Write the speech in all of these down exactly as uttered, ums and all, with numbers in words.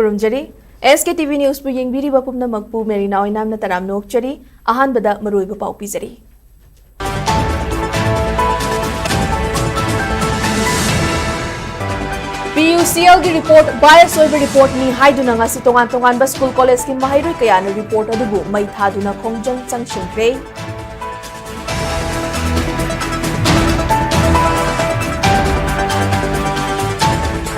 ꯈꯨꯔꯨꯝꯖꯔꯤ꯫ ꯑꯦꯁ K T V ꯅ꯭ꯌꯨꯁꯄꯨ ꯌꯦꯡꯕꯤꯔꯤꯕ ꯄꯨꯝꯅꯃꯛꯄꯨ Marina ꯑꯣꯏꯅꯥꯝꯅ ꯇꯔꯥꯝꯅ ꯑꯣꯛꯆꯔꯤ꯫ ꯑꯍꯥꯟꯕꯗ ꯃꯔꯨꯑꯣꯏꯕ ꯄꯥꯎ ꯄꯤꯖꯔꯤ꯫ ꯄꯤ ꯌꯨ ꯁꯤ ꯑꯦꯜꯒꯤ ꯔꯤꯄꯣꯔꯠ ꯕꯥꯏꯁ ꯑꯣꯏꯕ ꯔꯤꯄꯣꯔꯠꯅꯤ ꯍꯥꯏꯗꯨꯅ ꯉꯁꯤ ꯇꯣꯉꯥꯟ ꯇꯣꯉꯥꯟꯕ ꯁ꯭ꯀꯨꯜ ꯀꯣꯂꯦꯖꯀꯤ ꯃꯍꯩꯔꯣꯏ ꯀꯌꯥꯅ ꯔꯤꯄꯣꯔꯠ ꯑꯗꯨꯕꯨ ꯃꯩ ꯊꯥꯗꯨꯅ ꯈꯣꯡꯖꯪ ꯆꯪꯁꯤꯟꯈ꯭ꯔꯦ꯫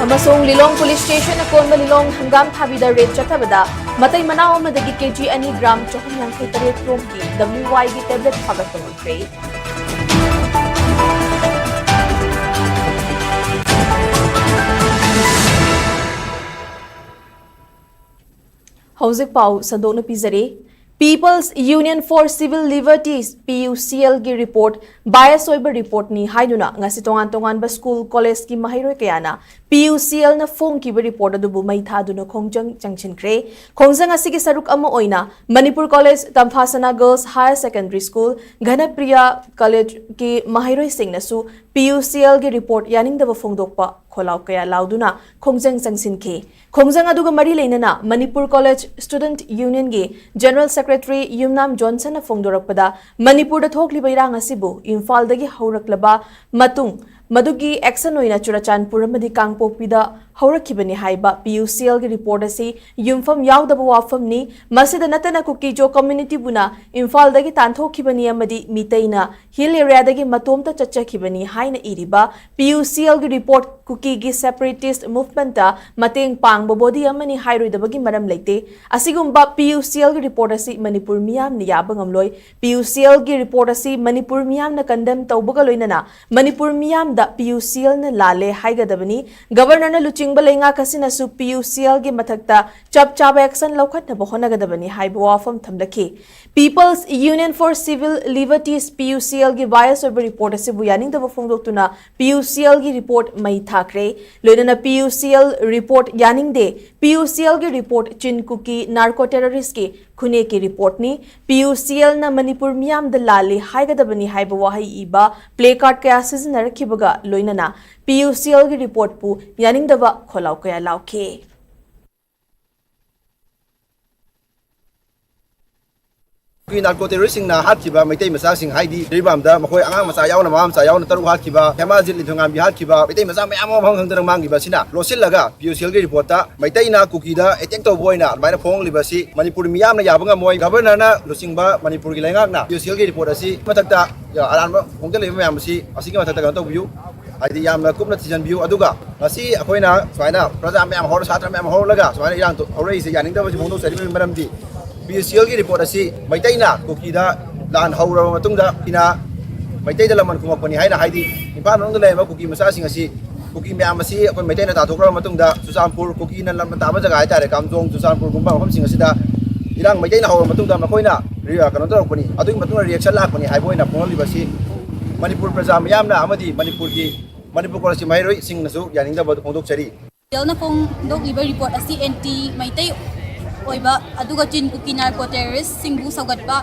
ꯑꯃꯁꯨꯡ ꯂꯤꯂꯣꯡ ꯄꯨꯂꯤꯁ ꯁ꯭ꯇꯦꯁꯟ ꯑꯀꯣꯟꯕ ꯂꯤꯂꯣꯡ ꯍꯪꯒꯥꯝ ꯊꯥꯕꯤꯗ ꯔꯦꯗ ꯆꯠꯊꯕꯗ ꯃꯇꯩ ꯃꯅꯥꯎ ꯑꯃꯗꯒꯤ ꯀꯦ ꯖꯤ ꯑꯅꯤ ꯒ꯭ꯔꯥꯝ ꯆꯍꯨꯝ ꯌꯥꯡꯈꯩ ꯇꯔꯦꯠ ꯔꯣꯝꯒꯤ ꯗꯕ꯭ꯂꯤꯎ ꯋꯥꯏꯒꯤ ꯇꯦꯕ꯭ꯂꯦꯠ ꯐꯥꯒꯠꯄ ꯉꯝꯈ꯭ꯔꯦ꯫ ꯍꯧꯖꯤꯛ ꯄꯥꯎ ꯁꯟꯗꯣꯛꯅ ꯄꯤꯖꯔꯤ꯫ People's Union for Civil Liberties, P U C ꯑꯦꯜꯒꯤ ꯔꯤꯄꯣꯔꯠ ꯕꯥꯏꯁ ꯑꯣꯏꯕ ꯔꯤꯄꯣꯔꯠꯅꯤ ꯍꯥꯏꯗꯨꯅ ꯉꯁꯤ ꯇꯣꯉꯥꯟ ꯇꯣꯉꯥꯟꯕ ꯁ꯭ꯀꯨꯜ ꯀꯣꯂꯦꯖꯀꯤ ꯃꯍꯩꯔꯣꯏ ꯀꯌꯥꯅ ꯄꯤ ꯌꯨ ꯁꯤ ꯑꯦꯜꯅ ꯐꯣꯡꯈꯤꯕ ꯔꯤꯄꯣꯔꯠ ꯑꯗꯨꯕꯨ ꯃꯩ ꯊꯥꯗꯨꯅ ꯈꯣꯡꯖꯪ ꯆꯪꯁꯤꯟꯈ꯭ꯔꯦ꯫ ꯈꯣꯡꯖꯪ ꯑꯁꯤꯒꯤ ꯁꯔꯨꯛ ꯑꯃ ꯑꯣꯏꯅ Manipur college, Tamphasana girls higher secondary school, Ghanapriya ꯀꯣꯂꯦꯖꯀꯤ ꯃꯍꯩꯔꯣꯏꯁꯤꯡꯅꯁꯨ ꯄꯤ ꯌꯨ ꯁꯤ ꯑꯦꯜꯒꯤ ꯔꯤꯄꯣꯔꯠ ꯌꯥꯅꯤꯡꯗꯕ ꯐꯣꯡꯗꯣꯛꯄ ꯈꯣꯜꯂꯥꯎ ꯀꯌꯥ ꯂꯥꯎꯗꯨꯅ ꯈꯣꯡꯖꯪ ꯆꯪꯁꯤꯟꯈꯤ꯫ ꯈꯣꯡꯖꯪ ꯑꯗꯨꯒ ꯃꯔꯤ ꯂꯩꯅꯅ ꯃꯅꯤꯄꯨꯔ ꯀꯣꯂꯦꯖ ꯁ꯭ꯇꯨꯗꯦꯟꯠ ꯌꯨꯅꯤꯌꯟꯒꯤ ꯖꯦꯅꯔꯦꯜ ꯁꯦꯀ꯭ꯔꯦꯇꯔꯤ ꯌꯨꯝꯅꯥꯝ ꯖꯣꯟꯁꯟꯅ ꯐꯣꯡꯗꯣꯔꯛꯄꯗ, ꯃꯅꯤꯄꯨꯔꯗ ꯊꯣꯛꯂꯤꯕ ꯏꯔꯥꯡ ꯑꯁꯤꯕꯨ ꯏꯝꯐꯥꯜꯗꯒꯤ ꯍꯧꯔꯛꯂꯕ ꯃꯇꯨꯡ, ꯃꯗꯨꯒꯤ ꯑꯦꯛꯁꯟ ꯑꯣꯏꯅ ꯆꯨꯔꯥꯆꯥꯟꯄꯨꯔ ꯑꯃꯗꯤ ꯀꯥꯡꯄꯣꯛꯄꯤꯗ ꯍꯧꯔꯛꯈꯤꯕꯅꯤ ꯍꯥꯏꯕ ꯄꯤ ꯌꯨ ꯁꯤ ꯑꯦꯜꯒꯤ ꯔꯤꯄꯣꯔꯠ ꯑꯁꯤ ꯌꯨꯝꯐꯝ ꯌꯥꯎꯗꯕ ꯋꯥꯐꯝꯅꯤ꯫ ꯃꯁꯤꯗ ꯅꯠꯇꯅ ꯀꯨꯀꯤꯖꯣ ꯀꯝꯃ꯭ꯌꯨꯅꯤꯇꯤꯕꯨꯅ ꯏꯝꯐꯥꯜꯗꯒꯤ ꯇꯥꯟꯊꯣꯛꯈꯤꯕꯅꯤ ꯑꯃꯗꯤ ꯃꯤꯇꯩꯅ ꯍꯤꯜ ꯑꯦꯔꯤꯌꯥꯗꯒꯤ ꯃꯇꯣꯝꯇ ꯆꯠꯆꯈꯤꯕꯅꯤ ꯍꯥꯏꯅ ꯏꯔꯤꯕ ꯄꯤ ꯌꯨ ꯁꯤ ꯑꯦꯜꯒꯤ ꯔꯤꯄꯣꯔꯠ ꯀꯨꯀꯤꯒꯤ ꯁꯦꯄꯔꯦꯇꯤꯁ ꯃꯨꯚꯃꯦꯟꯠꯇ ꯃꯇꯦꯡ ꯄꯥꯡꯕ ꯕꯣꯗꯤ ꯑꯃꯅꯤ ꯍꯥꯏꯔꯣꯏꯗꯕꯒꯤ ꯃꯔꯝ ꯂꯩꯇꯦ꯫ ꯑꯁꯤꯒꯨꯝꯕ ꯄꯤ ꯌꯨ ꯁꯤ ꯑꯦꯜꯒꯤ ꯔꯤꯄꯣꯔꯠ ꯑꯁꯤ ꯃꯅꯤꯄꯨꯔ ꯃꯤꯌꯥꯝꯅ ꯌꯥꯕ ꯉꯝꯂꯣꯏ꯫ ꯄꯤ ꯌꯨ ꯁꯤ ꯑꯦꯜꯒꯤ ꯔꯤꯄꯣꯔꯠ ꯑꯁꯤ ꯃꯅꯤꯄꯨꯔ ꯃꯤꯌꯥꯝꯅ ꯀꯟꯗꯦꯝ ꯇꯧꯕꯒ ꯂꯣꯏꯅꯅ ꯃꯅꯤꯄꯨꯔ ꯃꯤꯌꯥꯝꯗ ꯄꯤ ꯌꯨ ꯁꯤ ꯑꯦꯜꯅ ꯂꯥꯜꯂꯦ ꯍꯥꯏꯒꯗꯕꯅꯤ꯫ ꯒꯕꯔꯅꯔꯅ ꯂꯨꯆꯤꯡꯕ ꯂꯩꯉꯥꯛ ꯑꯁꯤꯅꯁꯨ ꯄꯤ ꯌꯨ ꯁꯤ ꯑꯦꯜꯒꯤ ꯃꯊꯛꯇ ꯆꯞ ꯆꯥꯕ ꯑꯦꯛꯁꯟ ꯂꯧꯈꯠꯅꯕ ꯍꯣꯠꯅꯒꯗꯕꯅꯤ ꯍꯥꯏꯕ ꯋꯥꯐꯝ ꯊꯝꯂꯛꯈꯤ꯫ People's Union for Civil Liberties, P U C ꯑꯦꯜꯒꯤ ꯕꯥꯏꯁ ꯑꯣꯏꯕ ꯔꯤꯄꯣꯔꯠ ꯑꯁꯤꯕꯨ ꯌꯥꯅꯤꯡꯗꯕ ꯐꯣꯡꯗꯣꯛꯇꯨꯅ ꯄꯤ ꯌꯨ ꯁꯤ ꯑꯦꯜꯒꯤ ꯔꯤꯄꯣꯔꯠ ꯃꯩ ꯊꯥꯈ꯭ꯔꯦ꯫ ꯂꯣꯏꯅꯅ ꯄꯤ ꯌꯨ ꯁꯤ ꯑꯦꯜ ꯔꯤꯄꯣꯔꯠ ꯌꯥꯅꯤꯡꯗꯦ, ꯄꯤ ꯌꯨ ꯁꯤ ꯑꯦꯜꯒꯤ ꯔꯤꯄꯣꯔꯠ ꯆꯤꯟ ꯀꯨꯀꯤ ꯅꯥꯔꯀꯣ ꯇꯦꯔꯣꯔꯤꯁ꯭ꯠꯀꯤ ꯈꯨꯟꯅꯦꯛꯀꯤ ꯔꯤꯄꯣꯔꯠꯅꯤ, ꯄꯤ ꯌꯨ ꯁꯤ ꯑꯦꯜꯅ ꯃꯅꯤꯄꯨꯔ ꯃꯤꯌꯥꯝꯗ ꯂꯥꯜꯂꯤ ꯍꯥꯏꯒꯗꯕꯅꯤ ꯍꯥꯏꯕ ꯋꯥꯍꯩ ꯏꯕ ꯄ꯭ꯂꯦ ꯀꯥꯔꯗ ꯀꯌꯥ ꯁꯤꯖꯤꯟꯅꯔꯛꯈꯤꯕꯒ ꯂꯣꯏꯅꯅ ꯄꯤ ꯌꯨ ꯁꯤ ꯑꯦꯜꯒꯤ ꯔꯤꯄꯣꯔꯠꯄꯨ ꯌꯥꯅꯤꯡꯗꯕ ꯈꯣꯜꯂꯥꯎ ꯀꯌꯥ ꯂꯥꯎꯈꯤ꯫ ꯅꯥꯔꯀꯣ ꯇꯦꯔꯣꯔꯤꯁꯁꯤꯡꯅ ꯍꯥꯠꯈꯤꯕ ꯃꯩꯇꯩ ꯃꯆꯥꯁꯤꯡ, ꯍꯥꯏꯗꯤ ꯖꯤꯔꯤꯕꯥꯝꯗ ꯃꯈꯣꯏ ꯑꯉꯥꯡ ꯃꯆꯥ ꯌꯥꯎꯅ, ꯃꯃꯥ ꯃꯆꯥ ꯌꯥꯎꯅ ꯇꯔꯨꯛ ꯍꯥꯠꯈꯤꯕ, ꯍꯦꯃꯥꯖꯤꯠ ꯂꯤꯟꯊꯣꯏꯉꯥꯝꯕꯤ ꯍꯥꯠꯈꯤꯕ ꯃꯩꯇꯩ ꯃꯆꯥ ꯃꯌꯥꯝ ꯑꯃ ꯃꯐꯝ ꯈꯪꯗꯅ ꯃꯥꯡꯈꯤꯕ ꯑꯁꯤꯅ ꯂꯣꯠꯁꯤꯜꯂꯒ ꯄꯤ ꯌꯨ ꯁꯤ ꯑꯦꯜꯒꯤ ꯔꯤꯄꯣꯔꯠꯇ ꯃꯩꯇꯩꯅ ꯀꯨꯀꯤꯗ ꯑꯦꯇꯦꯛ ꯇꯧꯕ ꯑꯣꯏꯅ ꯑꯗꯨꯃꯥꯏꯅ ꯐꯣꯡꯂꯤꯕ ꯑꯁꯤ ꯃꯅꯤꯄꯨꯔ ꯃꯤꯌꯥꯝꯅ ꯌꯥꯕ ꯉꯝꯃꯣꯏ꯫ ꯒꯚꯔꯅꯔꯅ ꯂꯨꯆꯤꯡꯕ ꯃꯅꯤꯄꯨꯔꯒꯤ ꯂꯩꯉꯥꯛꯅ ꯄꯤ ꯌꯨ ꯁꯤ ꯑꯦꯜꯒꯤ ꯔꯤꯄꯣꯔꯠ ꯑꯁꯤ ꯃꯊꯛꯇ ꯑꯔꯥꯟꯕ ꯐꯣꯡꯖꯤꯜꯂꯤꯕ ꯃꯌꯥꯝ ꯑꯁꯤ, ꯑꯁꯤꯒꯤ ꯃꯊꯛꯇ ꯀꯩꯅꯣ ꯇꯧꯕꯤꯌꯨ, ꯍꯥꯏꯗꯤ ꯌꯥꯝꯅ ꯀꯨꯞꯅ ꯊꯤꯖꯤꯟꯕꯤꯌꯨ꯫ ꯑꯗꯨꯒ ꯉꯁꯤ ꯑꯩꯈꯣꯏꯅ ꯁꯨꯃꯥꯏꯅ ꯄ꯭ꯔꯖꯥ ꯃꯌꯥꯝ ꯍꯧꯔ, ꯁꯥꯇ꯭ꯔ ꯃꯌꯥꯝ ꯍꯧꯔꯒ ꯁꯨꯃꯥꯏꯅ ꯏꯔꯥꯡ ꯊꯣꯛ-, ꯍꯧꯔꯛꯏꯁꯦ, ꯌꯥꯅꯤꯡꯗꯕꯁꯤ ꯐꯣꯡꯗꯣꯛꯆꯔꯤꯕꯒꯤ ꯃꯔꯝꯗꯤ ꯄꯤ ꯌꯨ ꯁꯤ ꯑꯦꯜꯒꯤ ꯔꯤꯄꯣꯔꯠ ꯑꯁꯤ ꯃꯩꯇꯩꯅ ꯀꯨꯀꯤꯗ ꯂꯥꯟ ꯍꯧꯔꯕ ꯃꯇꯨꯡꯗ ꯏꯅ ꯃꯩꯇꯩꯗ ꯂꯃꯟ ꯈꯨꯝꯃꯛꯄꯅꯤ ꯍꯥꯏꯅ, ꯍꯥꯏꯗꯤ ꯏꯝꯐꯥꯜ ꯃꯅꯨꯡꯗ ꯂꯩꯔꯤꯕ ꯀꯨꯀꯤ ꯃꯆꯥꯁꯤꯡ ꯑꯁꯤ, ꯀꯨꯀꯤ ꯃꯌꯥꯝ ꯑꯁꯤ ꯑꯩꯈꯣꯏ ꯃꯩꯇꯩꯅ ꯇꯥꯟꯊꯣꯛꯈ꯭ꯔꯕ ꯃꯇꯨꯡꯗ, ꯆꯨꯔꯆꯥꯟꯄꯨꯔ ꯀꯨꯀꯤꯅ ꯂꯝ ꯇꯥꯕ ꯖꯒꯥ ꯍꯥꯏꯇꯥꯔꯦ, ꯀꯥꯝꯖꯣꯡ, ꯆꯨꯔꯆꯥꯟꯄꯨꯔꯒꯨꯝꯕ ꯃꯐꯝꯁꯤꯡ ꯑꯁꯤꯗ ꯏꯔꯥꯡ ꯃꯩꯇꯩꯅ ꯍꯧꯔꯕ ꯃꯇꯨꯡꯗ ꯃꯈꯣꯏꯅ ꯔꯤ-, ꯀꯩꯅꯣ ꯇꯧꯔꯛꯄꯅꯤ, ꯑꯗꯨꯒꯤ ꯃꯇꯨꯡꯗ ꯔꯤꯌꯦꯛꯁꯟ ꯂꯥꯛꯄꯅꯤ ꯍꯥꯏꯕ ꯑꯣꯏꯅ ꯐꯣꯡꯍꯜꯂꯤꯕ ꯑꯁꯤ ꯃꯅꯤꯄꯨꯔ ꯄ꯭ꯔꯖꯥ ꯃꯤꯌꯥꯝꯅ ꯑꯃꯗꯤ ꯃꯅꯤꯄꯨꯔꯒꯤ, ꯃꯅꯤꯄꯨꯔ ꯀꯣꯂꯦꯖꯀꯤ ꯃꯍꯩꯔꯣꯏꯁꯤꯡꯅꯁꯨ ꯌꯥꯅꯤꯡꯗꯕ ꯑꯗꯨ ꯐꯣꯡꯗꯣꯛꯆꯔꯤ꯫ ꯖꯦꯜꯅ ꯐꯣꯡꯗꯣꯛꯂꯤꯕ ꯔꯤꯄꯣꯔꯠ ꯑꯁꯤ ꯑꯦꯟꯇꯤ ꯃꯩꯇꯩ ꯑꯣꯏꯕ, ꯑꯗꯨꯒ ꯆꯤꯟ ꯀꯨꯀꯤ ꯅꯥꯔꯀꯣ ꯇꯦꯔꯣꯔꯤꯁꯁꯤꯡꯕꯨ ꯁꯧꯒꯠꯄ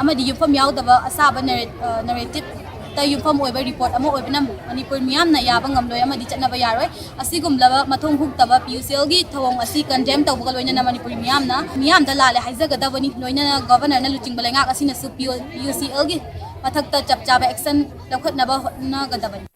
ꯑꯃꯗꯤ ꯌꯨꯝꯐꯝ ꯌꯥꯎꯗꯕ ꯑꯁꯥꯕ ꯅꯦꯔꯦ-, ꯑ, ꯅꯦꯔꯦꯇꯤꯞꯇ ꯌꯨꯝꯐꯝ ꯑꯣꯏꯕ ꯔꯤꯄꯣꯔꯠ ꯑꯃ ꯑꯣꯏꯕꯅ ꯃꯅꯤꯄꯨꯔ ꯃꯤꯌꯥꯝꯅ ꯌꯥꯕ ꯉꯝꯂꯣꯏ ꯑꯃꯗꯤ ꯆꯠꯅꯕ ꯌꯥꯔꯣꯏ꯫ ꯑꯁꯤꯒꯨꯝꯂꯕ ꯃꯊꯣꯡ ꯍꯨꯛꯇꯕ ꯄꯤ ꯌꯨ ꯁꯤ ꯑꯦꯜꯒꯤ ꯊꯧꯑꯣꯡ ꯑꯁꯤ ꯀꯟꯗꯦꯝ ꯇꯧꯕꯒ ꯂꯣꯏꯅꯅ ꯃꯅꯤꯄꯨꯔꯤ ꯃꯤꯌꯥꯝꯅ, ꯃꯤꯌꯥꯝꯗ ꯂꯥꯜꯂꯦ ꯍꯥꯏꯖꯒꯗꯕꯅꯤ꯫ ꯂꯣꯏꯅꯅ ꯒꯚꯔꯅꯔꯅ ꯂꯨꯆꯤꯡꯕ ꯂꯩꯉꯥꯛ ꯑꯁꯤꯅꯁꯨ ꯄꯤ ꯌꯨ ꯁꯤ ꯑꯦꯜꯒꯤ ꯃꯊꯛꯇ ꯆꯞ ꯆꯥꯕ ꯑꯦꯛꯁꯟ ꯂꯧꯈꯠꯅꯕ ꯍꯣꯠꯅꯒꯗꯕꯅꯤ꯫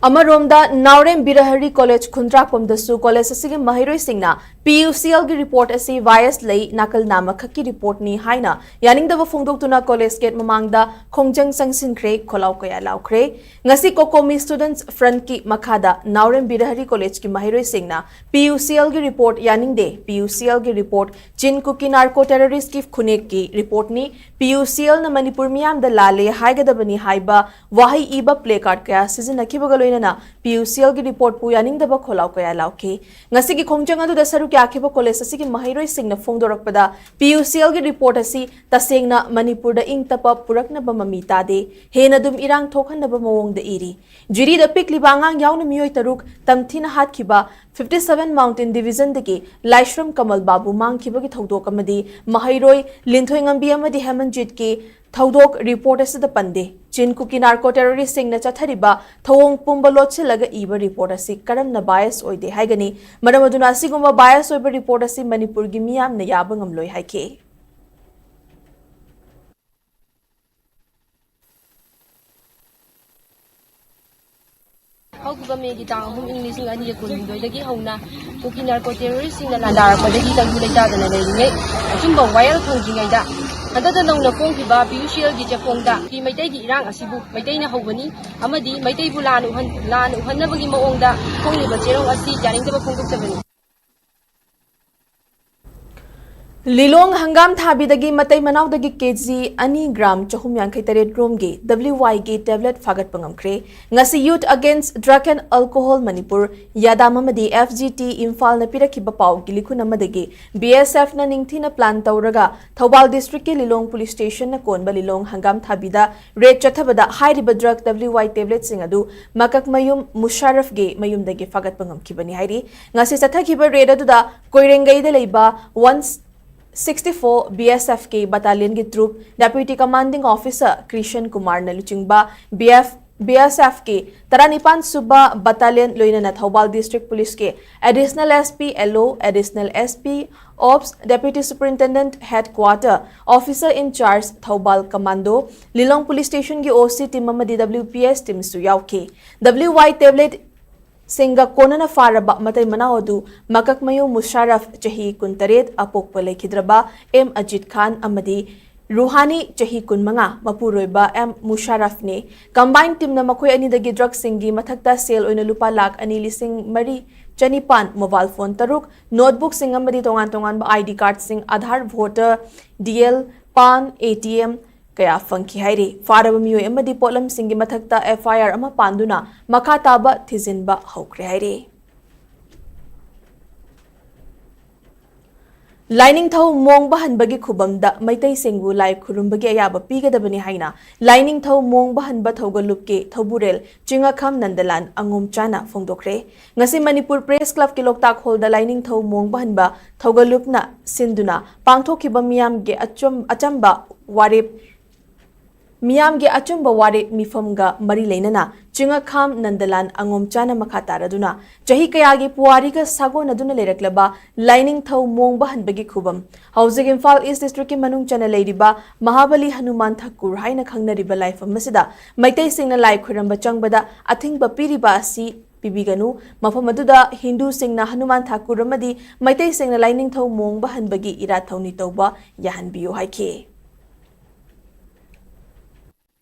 ꯑꯃꯔꯣꯝꯗ, ꯅꯥꯎꯔꯦꯝ ꯕꯤꯔꯍꯔꯤ ꯀꯣꯂꯦꯖ ꯈꯨꯟꯗ꯭ꯔꯥꯛꯄꯝꯗꯁꯨ ꯀꯣꯂꯦꯖ ꯑꯁꯤꯒꯤ ꯃꯍꯩꯔꯣꯏꯁꯤꯡꯅ ꯄꯤ ꯌꯨ ꯁꯤ ꯑꯦꯜꯒꯤ ꯔꯤꯄꯣꯔꯠ ꯑꯁꯤ ꯕꯥꯏꯁ ꯂꯩ, ꯅꯥꯀꯜ ꯅꯥꯝꯃꯈꯛꯀꯤ ꯔꯤꯄꯣꯔꯠꯅꯤ ꯍꯥꯏꯅ ꯌꯥꯅꯤꯡꯗꯕ ꯐꯣꯡꯗꯣꯛꯇꯨꯅ ꯀꯣꯂꯦꯖ ꯒꯦꯠ ꯃꯃꯥꯡꯗ ꯈꯣꯡꯖꯪ ꯆꯪꯁꯤꯟꯈ꯭ꯔꯦ, ꯈꯣꯜꯂꯥꯎ ꯀꯌꯥ ꯂꯥꯎꯈ꯭ꯔꯦ꯫ ꯉꯁꯤ ꯀꯣꯀꯣꯃꯤ ꯁ꯭ꯇꯨꯗꯦꯟꯠꯁ ꯐ꯭ꯔꯟꯠꯀꯤ ꯃꯈꯥꯗ ꯅꯥꯎꯔꯦꯝ ꯕꯤꯔꯍꯔꯤ ꯀꯣꯂꯦꯖꯀꯤ ꯃꯍꯩꯔꯣꯏꯁꯤꯡꯅ ꯄꯤ ꯌꯨ ꯁꯤ ꯑꯦꯜꯒꯤ ꯔꯤꯄꯣꯔꯠ ꯌꯥꯅꯤꯡꯗꯦ, ꯄꯤ ꯌꯨ ꯁꯤ ꯑꯦꯜꯒꯤ ꯔꯤꯄꯣꯔꯠ ꯆꯤꯟ ꯀꯨꯀꯤ ꯅꯥꯔꯀꯣ ꯇꯦꯔꯣꯔꯤꯁ꯭ꯠꯀꯤ ꯈꯨꯅꯦꯛꯀꯤ ꯔꯤꯄꯣꯔꯠꯅꯤ, ꯄꯤ ꯌꯨ ꯁꯤ ꯑꯦꯜꯅ ꯃꯅꯤꯄꯨꯔ ꯃꯤꯌꯥꯝꯗ ꯂꯥꯜꯂꯦ ꯍꯥꯏꯒꯗꯕꯅꯤ ꯍꯥꯏꯕ ꯋꯥꯍꯩ ꯏꯕ ꯄ꯭ꯂꯦ ꯀꯥꯔꯗ ꯀꯌꯥ ꯁꯤꯖꯤꯟꯅꯈꯤꯕꯒ ꯂꯣꯏꯅꯅ ꯄꯤ ꯌꯨ ꯁꯤ ꯑꯦꯜꯒꯤ ꯔꯤꯄꯣꯔꯠꯄꯨ ꯌꯥꯅꯤꯡꯗꯕ ꯈꯣꯜꯂꯥꯎ ꯀꯌꯥ ꯂꯥꯎꯈꯤ꯫ ꯉꯁꯤꯒꯤ ꯈꯣꯡꯖꯪ ꯑꯗꯨꯗ ꯁꯔꯨꯛ ꯌꯥꯈꯤꯕ ꯀꯣꯂꯦꯖ ꯑꯁꯤꯒꯤ ꯃꯍꯩꯔꯣꯏꯁꯤꯡꯅ ꯐꯣꯡꯗꯣꯔꯛꯄꯗ, ꯄꯤ ꯌꯨ ꯁꯤ ꯑꯦꯜꯒꯤ ꯔꯤꯄꯣꯔꯠ ꯑꯁꯤ ꯇꯁꯦꯡꯅ ꯃꯅꯤꯄꯨꯔꯗ ꯏꯪ ꯇꯞꯄ ꯄꯨꯔꯛꯅꯕ ꯃꯃꯤ ꯇꯥꯗꯦ, ꯍꯦꯟꯅ ꯑꯗꯨꯝ ꯏꯔꯥꯡ ꯊꯣꯛꯍꯟꯅꯕ ꯃꯑꯣꯡꯗ ꯏꯔꯤ꯫ ꯖꯤꯔꯤꯗ ꯄꯤꯛꯂꯤꯕ ꯑꯉꯥꯡ ꯌꯥꯎꯅ ꯃꯤꯑꯣꯏ ꯇꯔꯨꯛ ꯇꯝꯊꯤꯅ ꯍꯥꯠꯈꯤꯕ, ꯐꯤꯐꯇꯤ ꯁꯚꯦꯟ ꯃꯥꯎꯟꯇꯦꯟ ꯗꯤꯕꯤꯖꯟꯗꯒꯤ ꯂꯥꯏꯁ꯭ꯔꯝ ꯀꯃꯜ ꯕꯥꯕꯨ ꯃꯥꯡꯈꯤꯕꯒꯤ ꯊꯧꯗꯣꯛ ꯑꯃꯗꯤ ꯃꯍꯩꯔꯣꯏ ꯂꯤꯟꯊꯣꯏꯉꯝꯕꯤ ꯑꯃꯗꯤ ꯍꯦꯃꯟꯖꯤꯠꯀꯤ ꯊꯧꯗꯣꯛ ꯔꯤꯄꯣꯔꯠ ꯑꯁꯤꯗ ꯄꯟꯗꯦ꯫ ꯆꯤꯟ ꯀꯨꯀꯤ ꯅꯥꯔꯀꯣ ꯇꯦꯔꯣꯔꯤꯁꯁꯤꯡꯅ ꯆꯠꯊꯔꯤꯕ ꯊꯧꯑꯣꯡ ꯄꯨꯝꯕ ꯂꯣꯠꯁꯤꯜꯂꯒ ꯏꯕ ꯔꯤꯄꯣꯔꯠ ꯑꯁꯤ ꯀꯔꯝꯅ ꯕꯥꯏꯁ ꯑꯣꯏꯗꯦ ꯍꯥꯏꯒꯅꯤ? ꯃꯔꯝ ꯑꯗꯨꯅ ꯑꯁꯤꯒꯨꯝꯕ ꯕꯥꯏꯁ ꯑꯣꯏꯕ ꯔꯤꯄꯣꯔꯠ ꯑꯁꯤ ꯃꯅꯤꯄꯨꯔꯒꯤ ꯃꯤꯌꯥꯝꯅ ꯌꯥꯕ ꯉꯝꯂꯣꯏ ꯍꯥꯏꯈꯤ꯫ ꯍꯧꯈꯤꯕ ꯃꯦꯒꯤ ꯇꯥꯡ ꯑꯍꯨꯝ, ꯏꯪ ꯂꯤꯁꯤꯡ ꯑꯅꯤꯒ ꯀꯨꯟꯍꯨꯝꯗꯣꯏꯗꯒꯤ ꯍꯧꯅ ꯀꯨꯀꯤ ꯅꯥꯔꯀꯣ ꯇꯦꯔꯣꯔꯤꯁꯁꯤꯡꯅ ꯂꯥꯟꯗꯥꯔꯛꯄꯗꯒꯤ ꯇꯪꯗꯨ ꯂꯩꯇꯥꯗꯅ ꯂꯩꯔꯤꯉꯩ, ꯑꯆꯨꯝꯕ ꯋꯥꯌꯦꯜ ꯐꯪꯗ꯭ꯔꯤꯉꯩꯗ, ꯍꯟꯗꯛꯇ ꯅꯧꯅ ꯐꯣꯡꯈꯤꯕ ꯄꯤ ꯌꯨ ꯁꯤ ꯑꯦꯜꯒꯤ ꯆꯦꯐꯣꯡꯗ ꯀꯨꯀꯤ ꯃꯩꯇꯩꯒꯤ ꯏꯔꯥꯡ ꯑꯁꯤꯕꯨ ꯃꯩꯇꯩꯅ ꯍꯧꯕꯅꯤ ꯑꯃꯗꯤ ꯃꯩꯇꯩꯕꯨ ꯂꯥꯟꯅ ꯎꯍꯟ-, ꯂꯥꯟꯅ ꯎꯍꯟꯅꯕꯒꯤ ꯃꯑꯣꯡꯗ ꯐꯣꯡꯂꯤꯕ ꯆꯦꯔꯣꯜ ꯑꯁꯤ ꯌꯥꯅꯤꯡꯗꯕ ꯐꯣꯡꯗꯣꯛꯆꯕꯅꯤ꯫ ꯂꯤꯂꯣꯡ ꯍꯪꯒꯥꯝ ꯊꯥꯕꯤꯗꯒꯤ ꯃꯇꯩ ꯃꯅꯥꯎꯗꯒꯤ ꯀꯦ ꯖꯤ ꯑꯅꯤ ꯒ꯭ꯔꯥꯝ ꯆꯍꯨꯝ ꯌꯥꯡꯈꯩ ꯇꯔꯦꯠ ꯔꯣꯝꯒꯤ ꯗꯕ꯭ꯂꯤꯎ ꯋꯥꯏꯒꯤ ꯇꯦꯕ꯭ꯂꯦꯠ ꯐꯥꯒꯠꯄ ꯉꯝꯈ꯭ꯔꯦ꯫ ꯉꯁꯤ Youth Against Drug and Alcohol Manipur, ꯌꯥꯗꯥꯝ ꯑꯃꯗꯤ ꯑꯦꯐ ꯖꯤ ꯇꯤ ꯏꯝꯐꯥꯜꯅ ꯄꯤꯔꯛꯈꯤꯕ ꯄꯥꯎꯒꯤ ꯂꯤꯈꯨꯟ ꯑꯃꯗꯒꯤ ꯕꯤ ꯑꯦꯁ ꯑꯦꯐꯅ ꯅꯤꯡꯊꯤꯅ ꯄ꯭ꯂꯥꯟ ꯇꯧꯔꯒ ꯊꯧꯕꯥꯜ ꯗꯤꯁꯇ꯭ꯔꯤꯛꯀꯤ ꯂꯤꯂꯣꯡ ꯄꯨꯂꯤꯁ ꯁ꯭ꯇꯦꯁꯟꯅ ꯀꯣꯟꯕ ꯂꯤꯂꯣꯡ ꯍꯪꯒꯥꯝ ꯊꯥꯕꯤꯗ ꯔꯦꯗ ꯆꯠꯊꯕꯗ ꯍꯥꯏꯔꯤꯕ ꯗ꯭ꯔꯒ ꯗꯕ꯭ꯂꯤꯎ ꯋꯥꯏ ꯇꯦꯕ꯭ꯂꯦꯠꯁꯤꯡ ꯑꯗꯨ ꯃꯀꯛꯃꯌꯨꯝ ꯃꯨꯁꯥꯔꯐꯒꯤ ꯃꯌꯨꯝꯗꯒꯤ ꯐꯥꯒꯠꯄ ꯉꯝꯈꯤꯕꯅꯤ ꯍꯥꯏꯔꯤ꯫ ꯉꯁꯤ ꯆꯠꯊꯈꯤꯕ ꯔꯦꯗ ꯑꯗꯨꯗ ꯀꯣꯏꯔꯦꯡꯒꯩꯗ ꯂꯩꯕ one sixty four B S ꯑꯦꯐꯀꯤ ꯕꯠꯇꯥꯂꯤꯌꯟꯒꯤ troop deputy commanding officer Krishan ꯀꯨꯃꯥꯔꯅ ꯂꯨꯆꯤꯡꯕ ꯕꯤ ꯑꯦꯐ, ꯕꯤ ꯑꯦꯁ ꯑꯦꯐꯀꯤ ꯇꯔꯥꯅꯤꯄꯥꯟ ꯁꯨꯕ ꯕꯠꯇꯥꯂꯤꯌꯟ, ꯂꯣꯏꯅꯅ ꯊꯧꯕꯥꯜ ꯗꯤꯁꯇ꯭ꯔꯤꯛ ꯄꯨꯂꯤꯁꯀꯤ additional S P, L O, additional S P ops, deputy superintendent headquarter, officer in charge Thoubal commando, Lilong police ꯁ꯭ꯇꯦꯁꯟꯒꯤ O C team ꯑꯃꯗꯤ W P S ꯇꯤꯝꯁꯨ ꯌꯥꯎꯈꯤ꯫ W ꯋꯥꯏ tablet ꯁꯤꯡꯒ ꯀꯣꯟꯅꯅ ꯐꯥꯔꯕ ꯃꯇꯩ ꯃꯅꯥꯎ ꯑꯗꯨ ꯃꯀꯛꯃꯌꯨꯝ ꯃꯨꯁꯥꯔꯐ, ꯆꯍꯤ ꯀꯨꯟꯇꯔꯦꯠ, ꯑꯄꯣꯛꯄ ꯂꯩꯈꯤꯗ꯭ꯔꯕ ꯑꯦꯝ ꯑꯖꯤꯠ ꯈꯥꯟ ꯑꯃꯗꯤ ꯔꯨꯍꯥꯅꯤ, ꯆꯍꯤ ꯀꯨꯟꯃꯉꯥ, ꯃꯄꯨꯔꯣꯏꯕ ꯑꯦꯝ ꯃꯨꯁꯥꯔꯐꯅꯤ꯫ ꯀꯝꯕꯥꯏꯟ ꯇꯤꯝꯅ ꯃꯈꯣꯏ ꯑꯅꯤꯗꯒꯤ ꯗ꯭ꯔꯒꯁꯤꯡꯒꯤ ꯃꯊꯛꯇ ꯁꯦꯜ ꯑꯣꯏꯅ ꯂꯨꯄꯥ ꯂꯥꯈ ꯑꯅꯤ ꯂꯤꯁꯤꯡ ꯃꯔꯤ ꯆꯅꯤꯄꯥꯟ, ꯃꯣꯕꯥꯏꯜ ꯐꯣꯟ ꯇꯔꯨꯛ, ꯅꯣꯠꯕꯨꯛꯁꯤꯡ ꯑꯃꯗꯤ ꯇꯣꯉꯥꯟ ꯇꯣꯉꯥꯟꯕ ꯑꯥꯏ ꯗꯤ ꯀꯥꯔꯗꯁꯤꯡ, Aadhaar, voter, D L, PAN, A T M, ꯀꯌꯥ ꯐꯪꯈꯤ ꯍꯥꯏꯔꯤ꯫ ꯐꯥꯔꯕ ꯃꯤꯑꯣꯏ ꯑꯃꯗꯤ ꯄꯣꯠꯂꯝꯁꯤꯡꯒꯤ ꯃꯊꯛꯇ ꯑꯦꯐ ꯑꯥꯏ ꯑꯥꯔ ꯑꯃ ꯄꯥꯟꯗꯨꯅ ꯃꯈꯥ ꯇꯥꯕ ꯊꯤꯖꯤꯟꯕ ꯍꯧꯈ꯭ꯔꯦ ꯍꯥꯏꯔꯤ꯫ ꯂꯥꯏꯅꯤꯡꯊꯧ ꯃꯣꯡꯕ ꯍꯟꯕꯒꯤ ꯈꯨꯕꯝꯗ ꯃꯩꯇꯩꯁꯤꯡꯕꯨ ꯂꯥꯏ ꯈꯨꯔꯨꯝꯕꯒꯤ ꯑꯌꯥꯕ ꯄꯤꯒꯗꯕꯅꯤ ꯍꯥꯏꯅ ꯂꯥꯏꯅꯤꯡꯊꯧ ꯃꯣꯡꯕ ꯍꯟꯕ ꯊꯧꯒꯜꯂꯨꯞꯀꯤ ꯊꯧꯕꯨꯔꯦꯜ ꯆꯤꯡꯉꯛꯈꯝ ꯅꯟꯗꯂꯥꯟ ꯑꯉꯣꯝꯆꯥꯅ ꯐꯣꯡꯗꯣꯛꯈ꯭ꯔꯦ꯫ ꯉꯁꯤ ꯃꯅꯤꯄꯨꯔ ꯄ꯭ꯔꯦꯁ ꯀ꯭ꯂꯕꯀꯤ ꯂꯣꯛꯇꯥꯛ ꯍꯣꯜꯗ ꯂꯥꯏꯅꯤꯡꯊꯧ ꯃꯣꯡꯕ ꯍꯟꯕ ꯊꯧꯒꯜꯂꯨꯞꯅ ꯁꯤꯟꯗꯨꯅ ꯄꯥꯡꯊꯣꯛꯈꯤꯕ ꯃꯤꯌꯥꯝꯒꯤ ꯑꯆꯝ-, ꯑꯆꯝꯕ ꯋꯥꯔꯦꯞ ꯃꯤꯌꯥꯝꯒꯤ ꯑꯆꯨꯝꯕ ꯋꯥꯔꯦꯞ ꯃꯤꯐꯝꯒ ꯃꯔꯤ ꯂꯩꯅꯅ ꯆꯤꯡꯉꯈꯥꯝ ꯅꯟꯗꯂꯥꯟ ꯑꯉꯣꯝꯆꯥꯅ ꯃꯈꯥ ꯇꯥꯔꯗꯨꯅ ꯆꯍꯤ ꯀꯌꯥꯒꯤ ꯄꯨꯋꯥꯔꯤꯒ ꯁꯥꯒꯣꯟꯅꯗꯨꯅ ꯂꯩꯔꯛꯂꯕ ꯂꯥꯏꯅꯤꯡꯊꯧ ꯃꯣꯡꯕ ꯍꯟꯕꯒꯤ ꯈꯨꯕꯝ, ꯍꯧꯖꯤꯛ ꯏꯝꯐꯥꯜ ꯏꯁ ꯗꯤꯁꯇ꯭ꯔꯤꯛꯀꯤ ꯃꯅꯨꯡ ꯆꯟꯅ ꯂꯩꯔꯤꯕ ꯃꯍꯥꯕꯂꯤ ꯍꯅꯨꯃꯥꯟ ꯊꯥꯀꯨꯔ ꯍꯥꯏꯅ ꯈꯪꯅꯔꯤꯕ ꯂꯥꯏꯐꯝ ꯑꯁꯤꯗ ꯃꯩꯇꯩꯁꯤꯡꯅ ꯂꯥꯏ ꯈꯨꯔꯝꯕ ꯆꯪꯕꯗ ꯑꯊꯤꯡꯕ ꯄꯤꯔꯤꯕ ꯑꯁꯤ ꯄꯤꯕꯤꯒꯅꯨ, ꯃꯐꯝ ꯑꯗꯨꯗ ꯍꯤꯟꯗꯨꯁꯤꯡꯅ ꯍꯅꯨꯃꯥꯟ ꯊꯥꯀꯨꯔ ꯑꯃꯗꯤ ꯃꯩꯇꯩꯁꯤꯡꯅ ꯂꯥꯏꯅꯤꯡꯊꯧ ꯃꯣꯡꯕ ꯍꯟꯕꯒꯤ ꯏꯔꯥꯠ ꯊꯧꯅꯤ ꯇꯧꯕ ꯌꯥꯍꯟꯕꯤꯌꯨ ꯍꯥꯏꯈꯤ꯫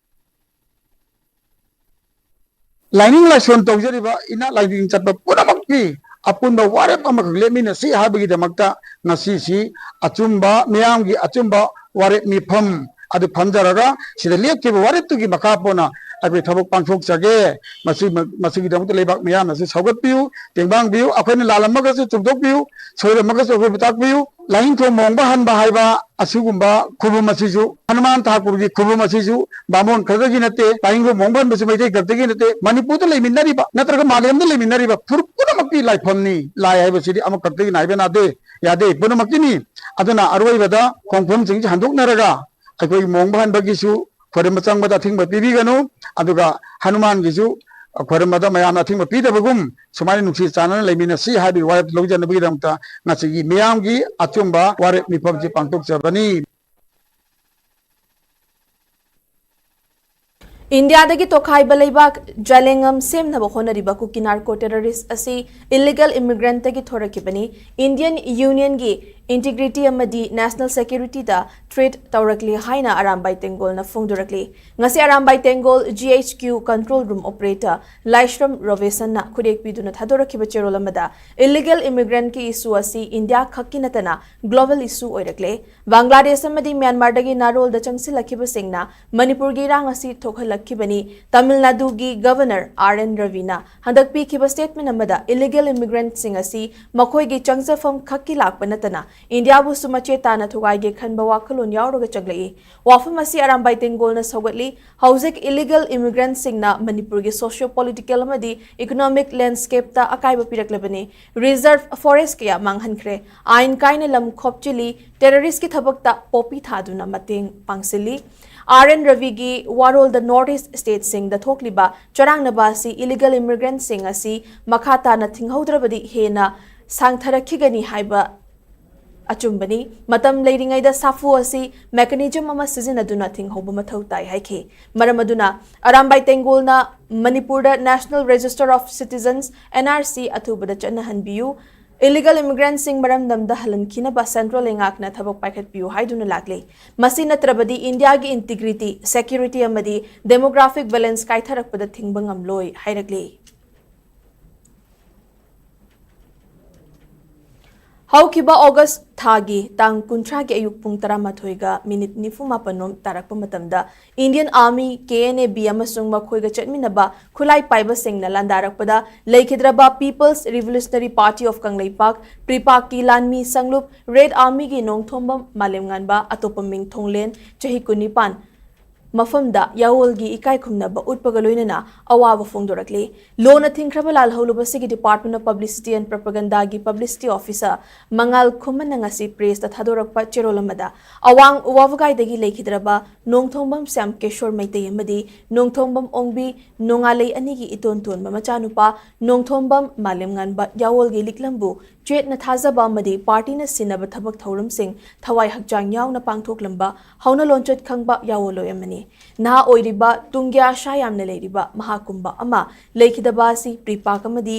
ꯂꯥꯏꯅꯤꯡ ꯂꯥꯏꯁꯣꯟ ꯇꯧꯖꯔꯤꯕ ꯏꯅꯥꯠ ꯂꯥꯏꯅꯤꯡ ꯆꯠꯄ ꯄꯨꯝꯅꯃꯛꯀꯤ ꯑꯄꯨꯟꯕ ꯋꯥꯔꯦꯞ ꯑꯃꯈꯛ ꯂꯦꯞꯃꯤꯟꯅꯁꯤ ꯍꯥꯏꯕꯒꯤꯗꯃꯛꯇ ꯉꯁꯤꯁꯤ ꯑꯆꯨꯝꯕ, ꯃꯤꯌꯥꯝꯒꯤ ꯑꯆꯨꯝꯕ ꯋꯥꯔꯦꯞ ꯃꯤꯐꯝ ꯑꯗꯨ ꯐꯝꯖꯔꯒ ꯁꯤꯗ ꯂꯦꯞꯈꯤꯕ ꯋꯥꯔꯦꯞꯇꯨꯒꯤ ꯃꯈꯥ ꯄꯣꯟꯅ ꯑꯩꯈꯣꯏ ꯊꯕꯛ ꯄꯥꯡꯊꯣꯛꯆꯒꯦ꯫ ꯃꯁꯤ, ꯃꯁꯤꯒꯤꯗꯃꯛꯇ ꯂꯩꯕꯥꯛ ꯃꯤꯌꯥꯝꯅꯁꯨ ꯁꯧꯒꯠꯄꯤꯌꯨ, ꯇꯦꯡꯕꯥꯡꯕꯤꯌꯨ, ꯑꯩꯈꯣꯏꯅ ꯂꯥꯜꯂꯝꯃꯒꯁꯨ ꯆꯨꯝꯊꯣꯛꯄꯤꯌꯨ, ꯁꯣꯏꯔꯝꯃꯒꯁꯨ ꯑꯩꯈꯣꯏꯕꯨ ꯇꯥꯛꯄꯤꯌꯨ꯫ ꯂꯥꯏꯅꯤꯡꯊꯧ ꯃꯣꯡꯕ ꯍꯟꯕ ꯍꯥꯏꯕ ꯑꯁꯤꯒꯨꯝꯕ ꯈꯨꯕꯝ ꯑꯁꯤꯁꯨ, ꯍꯅꯨꯃꯥꯟ ꯊꯥꯀꯨꯔꯒꯤ ꯈꯨꯕꯝ ꯑꯁꯤꯁꯨ ꯕꯥꯃꯣꯟ ꯈꯛꯇꯒꯤ ꯅꯠꯇꯦ, ꯂꯥꯏꯅꯤꯡꯊꯧ ꯃꯣꯡꯕ ꯍꯟꯕꯁꯤ ꯃꯩꯇꯩ ꯈꯛꯇꯒꯤ ꯅꯠꯇꯦ, ꯃꯅꯤꯄꯨꯔꯗ ꯂꯩꯃꯤꯟꯅꯔꯤꯕ ꯅꯠꯇ꯭ꯔꯒ ꯃꯥꯂꯦꯝꯗ ꯂꯩꯃꯤꯟꯅꯔꯤꯕ ꯐꯨꯔꯨꯞ ꯄꯨꯝꯅꯃꯛꯀꯤ ꯂꯥꯏꯐꯝꯅꯤ꯫ ꯂꯥꯏ ꯍꯥꯏꯕꯁꯤꯗꯤ ꯑꯃꯈꯛꯇꯒꯤ ꯅꯥꯏꯕ ꯅꯥꯗꯦ, ꯌꯥꯗꯦ, ꯄꯨꯝꯅꯃꯛꯀꯤꯅꯤ꯫ ꯑꯗꯨꯅ ꯑꯔꯣꯏꯕꯗ ꯈꯣꯡꯐꯝꯁꯤꯡꯁꯤ ꯍꯟꯗꯣꯛꯅꯔꯒ ꯑꯩꯈꯣꯏꯒꯤ ꯃꯣꯡꯕ ꯍꯟꯕꯒꯤꯁꯨ ꯈꯣꯏꯔꯝꯕ ꯆꯪꯕꯗ ꯑꯊꯤꯡꯕ ꯄꯤꯕꯤꯒꯅꯨ, ꯑꯗꯨꯒ ꯍꯅꯨꯃꯥꯟꯒꯤꯁꯨ ꯈꯣꯏꯔꯝꯕꯗ ꯃꯌꯥꯝꯅ ꯑꯊꯤꯡꯕ ꯄꯤꯗꯕꯒꯨꯝ ꯁꯨꯃꯥꯏꯅ ꯅꯨꯡꯁꯤ ꯆꯥꯟꯅꯅ ꯂꯩꯃꯤꯟꯅꯁꯤ ꯍꯥꯏꯕꯒꯤ ꯋꯥꯔꯦꯞ ꯂꯧꯖꯅꯕꯒꯤꯗꯃꯛꯇ ꯉꯁꯤꯒꯤ ꯃꯤꯌꯥꯝꯒꯤ ꯑꯆꯨꯝꯕ ꯋꯥꯔꯦꯞ ꯃꯤꯐꯝꯁꯤ ꯄꯥꯡꯊꯣꯛꯆꯕꯅꯤ꯫ ꯏꯟꯗꯤꯌꯥꯗꯒꯤ ꯇꯣꯈꯥꯏꯕ ꯂꯩꯕꯥꯛ ꯖꯂꯦꯡꯉꯝ ꯁꯦꯝꯅꯕ ꯍꯣꯠꯅꯔꯤꯕ ꯀꯨꯀꯤ ꯅꯥꯔꯀꯣ ꯇꯦꯔꯣꯔꯤꯁ ꯑꯁꯤ ꯏꯂꯤꯒꯦꯜ ꯏꯃꯤꯒ꯭ꯔꯦꯟꯠꯇꯒꯤ ꯊꯣꯔꯛꯈꯤꯕꯅꯤ꯫ ꯏꯟꯗꯤꯌꯟ ꯌꯨꯅꯤꯌꯟꯒꯤ ꯏꯟꯇꯤꯒ꯭ꯔꯤꯇꯤ ꯑꯃꯗꯤ ꯅꯦꯁꯅꯦꯜ ꯁꯦꯀ꯭ꯌꯨꯔꯤꯇꯤꯗ ꯊ꯭ꯔꯦꯠ ꯇꯧꯔꯛꯂꯤ ꯍꯥꯏꯅ ꯑꯔꯥꯝꯕꯥꯏ ꯇꯦꯡꯒꯣꯜꯅ ꯐꯣꯡꯗꯣꯔꯛꯂꯤ꯫ ꯉꯁꯤ Arambai Tenggol G H Q control room operator Laishram ꯔꯣꯕꯦꯁꯟꯅ ꯈꯨꯔꯦꯛ ꯄꯤꯗꯨꯅ ꯊꯥꯗꯣꯔꯛꯈꯤꯕ ꯆꯦꯔꯣꯜ ꯑꯃꯗ ꯏꯂꯤꯒꯦꯜ ꯏꯃꯤꯒ꯭ꯔꯦꯟꯠꯀꯤ ꯏꯁꯨ ꯑꯁꯤ ꯏꯟꯗꯤꯌꯥ ꯈꯛꯀꯤ ꯅꯠꯇꯅ ꯒ꯭ꯂꯣꯕꯦꯜ ꯏꯁꯨ ꯑꯣꯏꯔꯛꯂꯦ꯫ ꯕꯪꯒ꯭ꯂꯥꯗꯦꯁ ꯑꯃꯗꯤ ꯃ꯭ꯌꯥꯟꯃꯥꯔꯗꯒꯤ ꯅꯥꯔꯣꯜꯗ ꯆꯪꯁꯤꯜꯂꯛꯈꯤꯕꯁꯤꯡꯅ ꯃꯅꯤꯄꯨꯔꯒꯤ ꯏꯔꯥꯡ ꯑꯁꯤ ꯊꯣꯛꯍꯜꯂꯛꯈꯤꯕꯅꯤ꯫ ꯇꯥꯃꯤꯜ ꯅꯥꯗꯨꯒꯤ ꯒꯚꯔꯅꯔ ꯑꯥꯔ ꯑꯦꯟ ꯔꯕꯤꯅ ꯍꯟꯗꯛ ꯄꯤꯈꯤꯕ ꯁ꯭ꯇꯦꯠꯃꯦꯟꯠ ꯑꯃꯗ ꯏꯂꯤꯒꯦꯜ ꯏꯃꯤꯒ꯭ꯔꯦꯟꯠꯁꯤꯡ ꯑꯁꯤ ꯃꯈꯣꯏꯒꯤ ꯆꯪꯖꯐꯝ ꯈꯛꯀꯤ ꯂꯥꯛꯄ ꯅꯠꯇꯅ ꯏꯟꯗꯤꯌꯥꯕꯨꯁꯨ ꯃꯆꯦ ꯇꯥꯅ ꯊꯨꯒꯥꯏꯒꯦ ꯈꯟꯕ ꯋꯥꯈꯜꯂꯣꯟ ꯌꯥꯎꯔꯒ ꯆꯪꯂꯛꯏ꯫ ꯋꯥꯐꯝ ꯑꯁꯤ ꯑꯔꯥꯝꯕꯥꯏ ꯇꯦꯡꯒꯣꯜꯅ ꯁꯧꯒꯠꯂꯤ꯫ ꯍꯧꯖꯤꯛ ꯏꯂꯤꯒꯦꯜ ꯏꯃꯤꯒ꯭ꯔꯦꯟꯠꯁꯤꯡꯅ ꯃꯅꯤꯄꯨꯔꯒꯤ ꯁꯣꯁꯤꯌꯣ ꯄꯣꯂꯤꯇꯤꯀꯦꯜ ꯑꯃꯗꯤ ꯏꯀꯣꯅꯣꯃꯤꯛ ꯂꯦꯟꯗꯁ꯭ꯀꯦꯞꯇ ꯑꯀꯥꯏꯕ ꯄꯤꯔꯛꯂꯕꯅꯤ꯫ ꯔꯤꯖꯔꯚ ꯐꯣꯔꯦꯁ꯭ꯠ ꯀꯌꯥ ꯃꯥꯡꯍꯟꯈ꯭ꯔꯦ꯫ ꯑꯥꯏꯟ ꯀꯥꯏꯅ ꯂꯝ ꯈꯣꯞꯆꯤꯜꯂꯤ꯫ ꯇꯦꯔꯣꯔꯤꯁ꯭ꯠꯀꯤ ꯊꯕꯛꯇ ꯄꯣꯄꯤ ꯊꯥꯗꯨꯅ ꯃꯇꯦꯡ ꯄꯥꯡꯁꯤꯜꯂꯤ꯫ ꯑꯥꯔ ꯑꯦꯟ ꯔꯕꯤꯒꯤ ꯋꯥꯔꯣꯜꯗ North East stateꯁꯤꯡꯗ ꯊꯣꯛꯂꯤꯕ ꯆꯔꯥꯡꯅꯕ ꯑꯁꯤ illegal immigrantꯁꯤꯡ ꯑꯁꯤ ꯃꯈꯥ ꯇꯥꯅ ꯊꯤꯡꯍꯧꯗ꯭ꯔꯕꯗꯤ ꯍꯦꯟꯅ ꯁꯥꯡꯊꯔꯛꯈꯤꯒꯅꯤ ꯍꯥꯏꯕ ꯑꯆꯨꯝꯕꯅꯤ꯫ ꯃꯇꯝ ꯂꯩꯔꯤꯉꯩꯗ ꯁꯥꯐꯨ ꯑꯁꯤ mechanism ꯑꯃ ꯁꯤꯖꯤꯟꯅꯗꯨꯅ ꯊꯤꯡꯍꯧꯕ ꯃꯊꯧ ꯇꯥꯏ ꯍꯥꯏꯈꯤ꯫ ꯃꯔꯝ ꯑꯗꯨꯅ ꯑꯔꯥꯝꯕꯥꯏ ꯇꯦꯡꯒꯣꯜꯅ ꯃꯅꯤꯄꯨꯔꯗ National Register of Citizens, N R C, ꯑꯊꯨꯕꯗ ꯆꯠꯅꯍꯟꯕꯤꯌꯨ, illegal immigrantꯁꯤꯡ ꯃꯔꯝꯗꯝꯗ ꯍꯜꯍꯟꯈꯤꯅꯕ central ꯂꯩꯉꯥꯛꯅ ꯊꯕꯛ ꯄꯥꯏꯈꯠꯄꯤꯌꯨ ꯍꯥꯏꯗꯨꯅ ꯂꯥꯛꯂꯤ꯫ ꯃꯁꯤ ꯅꯠꯇ꯭ꯔꯕꯗꯤ ꯏꯟꯗꯤꯌꯥꯒꯤ integrity, security ꯑꯃꯗꯤ demographic balance ꯀꯥꯏꯊꯔꯛꯄꯗ ꯊꯤꯡꯕ ꯉꯝꯂꯣꯏ ꯍꯥꯏꯔꯛꯂꯤ꯫ ꯍꯧꯈꯤꯕ ꯑꯣꯒꯁ ꯊꯥꯒꯤ ꯇꯥꯡ ꯀꯨꯟꯊ꯭ꯔꯥꯒꯤ ꯑꯌꯨꯛ ꯄꯨꯡ ꯇꯔꯥꯃꯥꯊꯣꯏꯒ ꯃꯤꯅꯤꯠ ꯅꯤꯐꯨ ꯃꯥꯄꯟ ꯔꯣꯝ ꯇꯥꯔꯛꯄ ꯃꯇꯝꯗ Indian Army, K N A B ꯑꯃꯁꯨꯡ ꯃꯈꯣꯏꯒ ꯆꯠꯃꯤꯟꯅꯕ ꯈꯨꯠꯂꯥꯏ ꯄꯥꯏꯕꯁꯤꯡꯅ ꯂꯥꯟꯗꯥꯔꯛꯄꯗ ꯂꯩꯈꯤꯗ꯭ꯔꯕ People's Revolutionary Party of Kangleipak, PREPAKꯀꯤ ꯂꯥꯟꯃꯤ ꯁꯪꯂꯨꯞ Red Armyꯒꯤ ꯅꯣꯡꯊꯣꯝꯕꯝ ꯃꯥꯂꯦꯝꯉꯥꯟꯕ, ꯑꯇꯣꯞꯄ ꯃꯤꯡ ꯊꯣꯡꯂꯦꯟ, ꯆꯍꯤ ꯀꯨꯟꯅꯤꯄꯥꯟ, ꯃꯐꯝꯗ ꯌꯥꯋꯣꯜꯒꯤ ꯏꯀꯥꯏ ꯈꯨꯝꯅꯕ ꯎꯠꯄꯒ ꯂꯣꯏꯅꯅ ꯑꯋꯥꯕ ꯐꯣꯡꯗꯣꯔꯛꯂꯤ꯫ ꯂꯣꯟꯅ ꯊꯤꯡꯈ꯭ꯔꯕ ꯂꯥꯜꯍꯧꯂꯨꯕꯁꯤꯒꯤ Department of Publicity and Propagandꯒꯤ publicity officer ꯃꯉꯥꯜ ꯈꯨꯃꯟꯅ ꯉꯁꯤ pressꯇ ꯊꯥꯗꯣꯔꯛꯄ ꯆꯦꯔꯣꯜ ꯑꯃꯗ, ꯑꯋꯥꯡ ꯋꯥꯕꯒꯥꯏꯗꯒꯤ ꯂꯩꯈꯤꯗ꯭ꯔꯕ ꯅꯣꯡꯊꯣꯡꯕꯝ ꯁ꯭ꯌꯥꯝ ꯀꯦꯁꯣꯔ ꯃꯩꯇꯩ ꯑꯃꯗꯤ ꯅꯣꯡꯊꯣꯡꯕꯝ ꯑꯣꯡꯕꯤ ꯅꯣꯡꯉꯥꯂꯩ ꯑꯅꯤꯒꯤ ꯏꯇꯣꯟ ꯇꯣꯟꯕ ꯃꯆꯥꯅꯨꯄꯥ ꯅꯣꯡꯊꯣꯝꯕꯝ ꯃꯥꯂꯦꯝꯉꯥꯟꯕ ꯌꯥꯋꯣꯜꯒꯤ ꯂꯤꯛꯂꯝꯕꯨ ꯆꯦꯠꯅ ꯊꯥꯖꯕ ꯑꯃꯗꯤ partyꯅ ꯁꯤꯟꯅꯕ ꯊꯕꯛ ꯊꯧꯔꯝꯁꯤꯡ ꯊꯋꯥꯏ ꯍꯛꯆꯥꯡ ꯌꯥꯎꯅ ꯄꯥꯡꯊꯣꯛꯂꯝꯕ ꯍꯧꯅ ꯂꯣꯟꯆꯠ ꯈꯪꯕ ꯌꯥꯋꯣꯜꯂꯣꯏ ꯑꯃꯅꯤ꯫ ꯅꯍꯥ ꯑꯣꯏꯔꯤꯕ, ꯇꯨꯡꯒꯤ ꯑꯥꯁꯥ ꯌꯥꯝꯅ ꯂꯩꯔꯤꯕ ꯃꯍꯥꯛꯀꯨꯝꯕ ꯑꯃ ꯂꯩꯈꯤꯗꯕ ꯑꯁꯤ PREPAK ꯑꯃꯗꯤ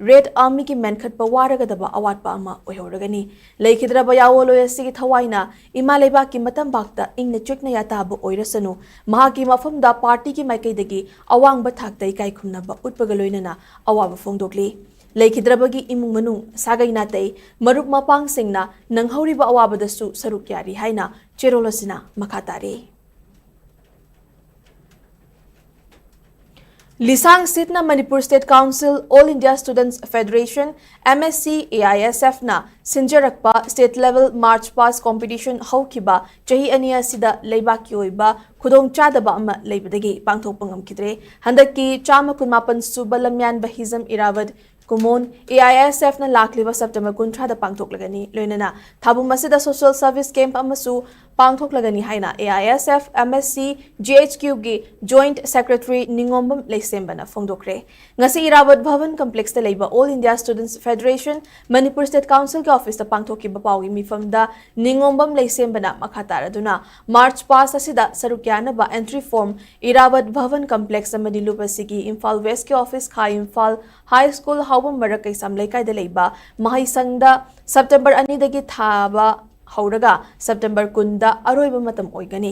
Red Armyꯒꯤ ꯃꯦꯟꯈꯠꯄ ꯋꯥꯔꯒꯗꯕ ꯑꯋꯥꯠꯄ ꯑꯃ ꯑꯣꯏꯍꯧꯔꯒꯅꯤ꯫ ꯂꯩꯈꯤꯗ꯭ꯔꯕ ꯌꯥꯋꯣꯜꯂꯣꯏ ꯑꯁꯤꯒꯤ ꯊꯋꯥꯏꯅ ꯏꯃꯥ ꯂꯩꯕꯥꯛꯀꯤ ꯃꯇꯝꯕꯥꯛꯇ ꯏꯪꯅ ꯆꯤꯛꯅ ꯌꯥꯇꯥꯕ ꯑꯣꯏꯔꯁꯅꯨ, ꯃꯍꯥꯛꯀꯤ ꯃꯐꯝꯗ partyꯒꯤ ꯃꯥꯏꯀꯩꯗꯒꯤ ꯑꯋꯥꯡꯕ ꯊꯥꯛꯇ ꯏꯀꯥꯏ ꯈꯨꯝꯅꯕ ꯎꯠꯄꯒ ꯂꯣꯏꯅꯅ ꯑꯋꯥꯕ ꯐꯣꯡꯗꯣꯛꯂꯤ꯫ ꯂꯩꯈꯤꯗ꯭ꯔꯕꯒꯤ ꯏꯃꯨꯡ ꯃꯅꯨꯡ, ꯁꯥꯒꯩ ꯅꯥꯇꯩ, ꯃꯔꯨꯞ ꯃꯄꯥꯡꯁꯤꯡꯅ ꯅꯪꯍꯧꯔꯤꯕ ꯑꯋꯥꯕꯗꯁꯨ ꯁꯔꯨꯛ ꯌꯥꯔꯤ ꯍꯥꯏꯅ ꯆꯦꯔꯣꯜ ꯑꯁꯤꯅ ꯃꯈꯥ ꯇꯥꯔꯤ꯫ ꯂꯤꯁꯥꯡ ꯁꯤꯠꯅ Manipur State Council, All India Students Federation, M S C, A I S Fꯅ ꯁꯤꯟꯖꯔꯛꯄ state level march past competition ꯍꯧꯈꯤꯕ ꯆꯍꯤ ꯑꯅꯤ ꯑꯁꯤꯗ ꯂꯩꯕꯥꯛꯀꯤ ꯑꯣꯏꯕ ꯈꯨꯗꯣꯡꯆꯥꯗꯕ ꯑꯃ ꯂꯩꯕꯗꯒꯤ ꯄꯥꯡꯊꯣꯛꯄ ꯉꯝꯈꯤꯗ꯭ꯔꯦ꯫ ꯍꯟꯗꯛꯀꯤ ꯆꯥꯝꯃ ꯀꯨꯟꯃꯥꯄꯟ ꯁꯨꯕ ꯂꯝꯌꯥꯟꯕ ꯍꯤꯖꯝ ꯏꯔꯥꯕꯠ ꯀꯨꯃꯣꯟ AISF ꯅ ꯂꯥꯛꯂꯤꯕ September ꯀꯨꯟꯊ꯭ꯔꯥꯗ ꯄꯥꯡꯊꯣꯛꯂꯒꯅꯤ꯫ ꯂꯣꯏꯅꯅ ꯊꯥꯕꯨꯝ ꯑꯁꯤꯗ social service camp ꯑꯃꯁꯨ ꯄꯥꯡꯊꯣꯛꯂꯒꯅꯤ ꯍꯥꯏꯅ AISF MSC GHQ ꯒꯤ Joint Secretary ꯅꯤꯉꯣꯝꯕꯝ ꯂꯩꯁꯦꯝꯕꯅ ꯐꯣꯡꯗꯣꯛꯈ꯭ꯔꯦ꯫ ꯉꯁꯤ ꯏꯔꯥꯕꯣꯠ ꯚꯕꯟ complex ꯇ ꯂꯩꯕ All India Students Federation Manipur State Council ꯒꯤ office ꯇ ꯄꯥꯡꯊꯣꯛꯈꯤꯕ ꯄꯥꯎꯒꯤ ꯃꯤꯐꯝꯗ ꯅꯤꯉꯣꯝꯕꯝ ꯂꯩꯁꯦꯝꯕꯅ ꯃꯈꯥ ꯇꯥꯔꯗꯨꯅ March past ꯑꯁꯤꯗ ꯁꯔꯨꯛ ꯌꯥꯅꯕ entry form ꯏꯔꯥꯕꯣꯠ ꯚꯕꯟ complex ꯑꯃꯗꯤ ꯂꯨꯞ ꯑꯁꯤꯒꯤ ꯏꯝꯐꯥꯜ West ꯀꯤ office ꯈꯥ ꯏꯝꯐꯥꯜ High School ꯍꯥꯎꯕꯝ ꯃꯔꯛ ꯀꯩꯁꯥꯝ ꯂꯩꯀꯥꯏꯗ ꯂꯩꯕ ꯃꯍꯩꯁꯪꯗ September ꯑꯅꯤꯗꯒꯤ ꯊꯥꯕ ꯍꯧꯔꯒ September ꯀꯨꯟꯗ ꯑꯔꯣꯏꯕ ꯃꯇꯝ ꯑꯣꯏꯒꯅꯤ꯫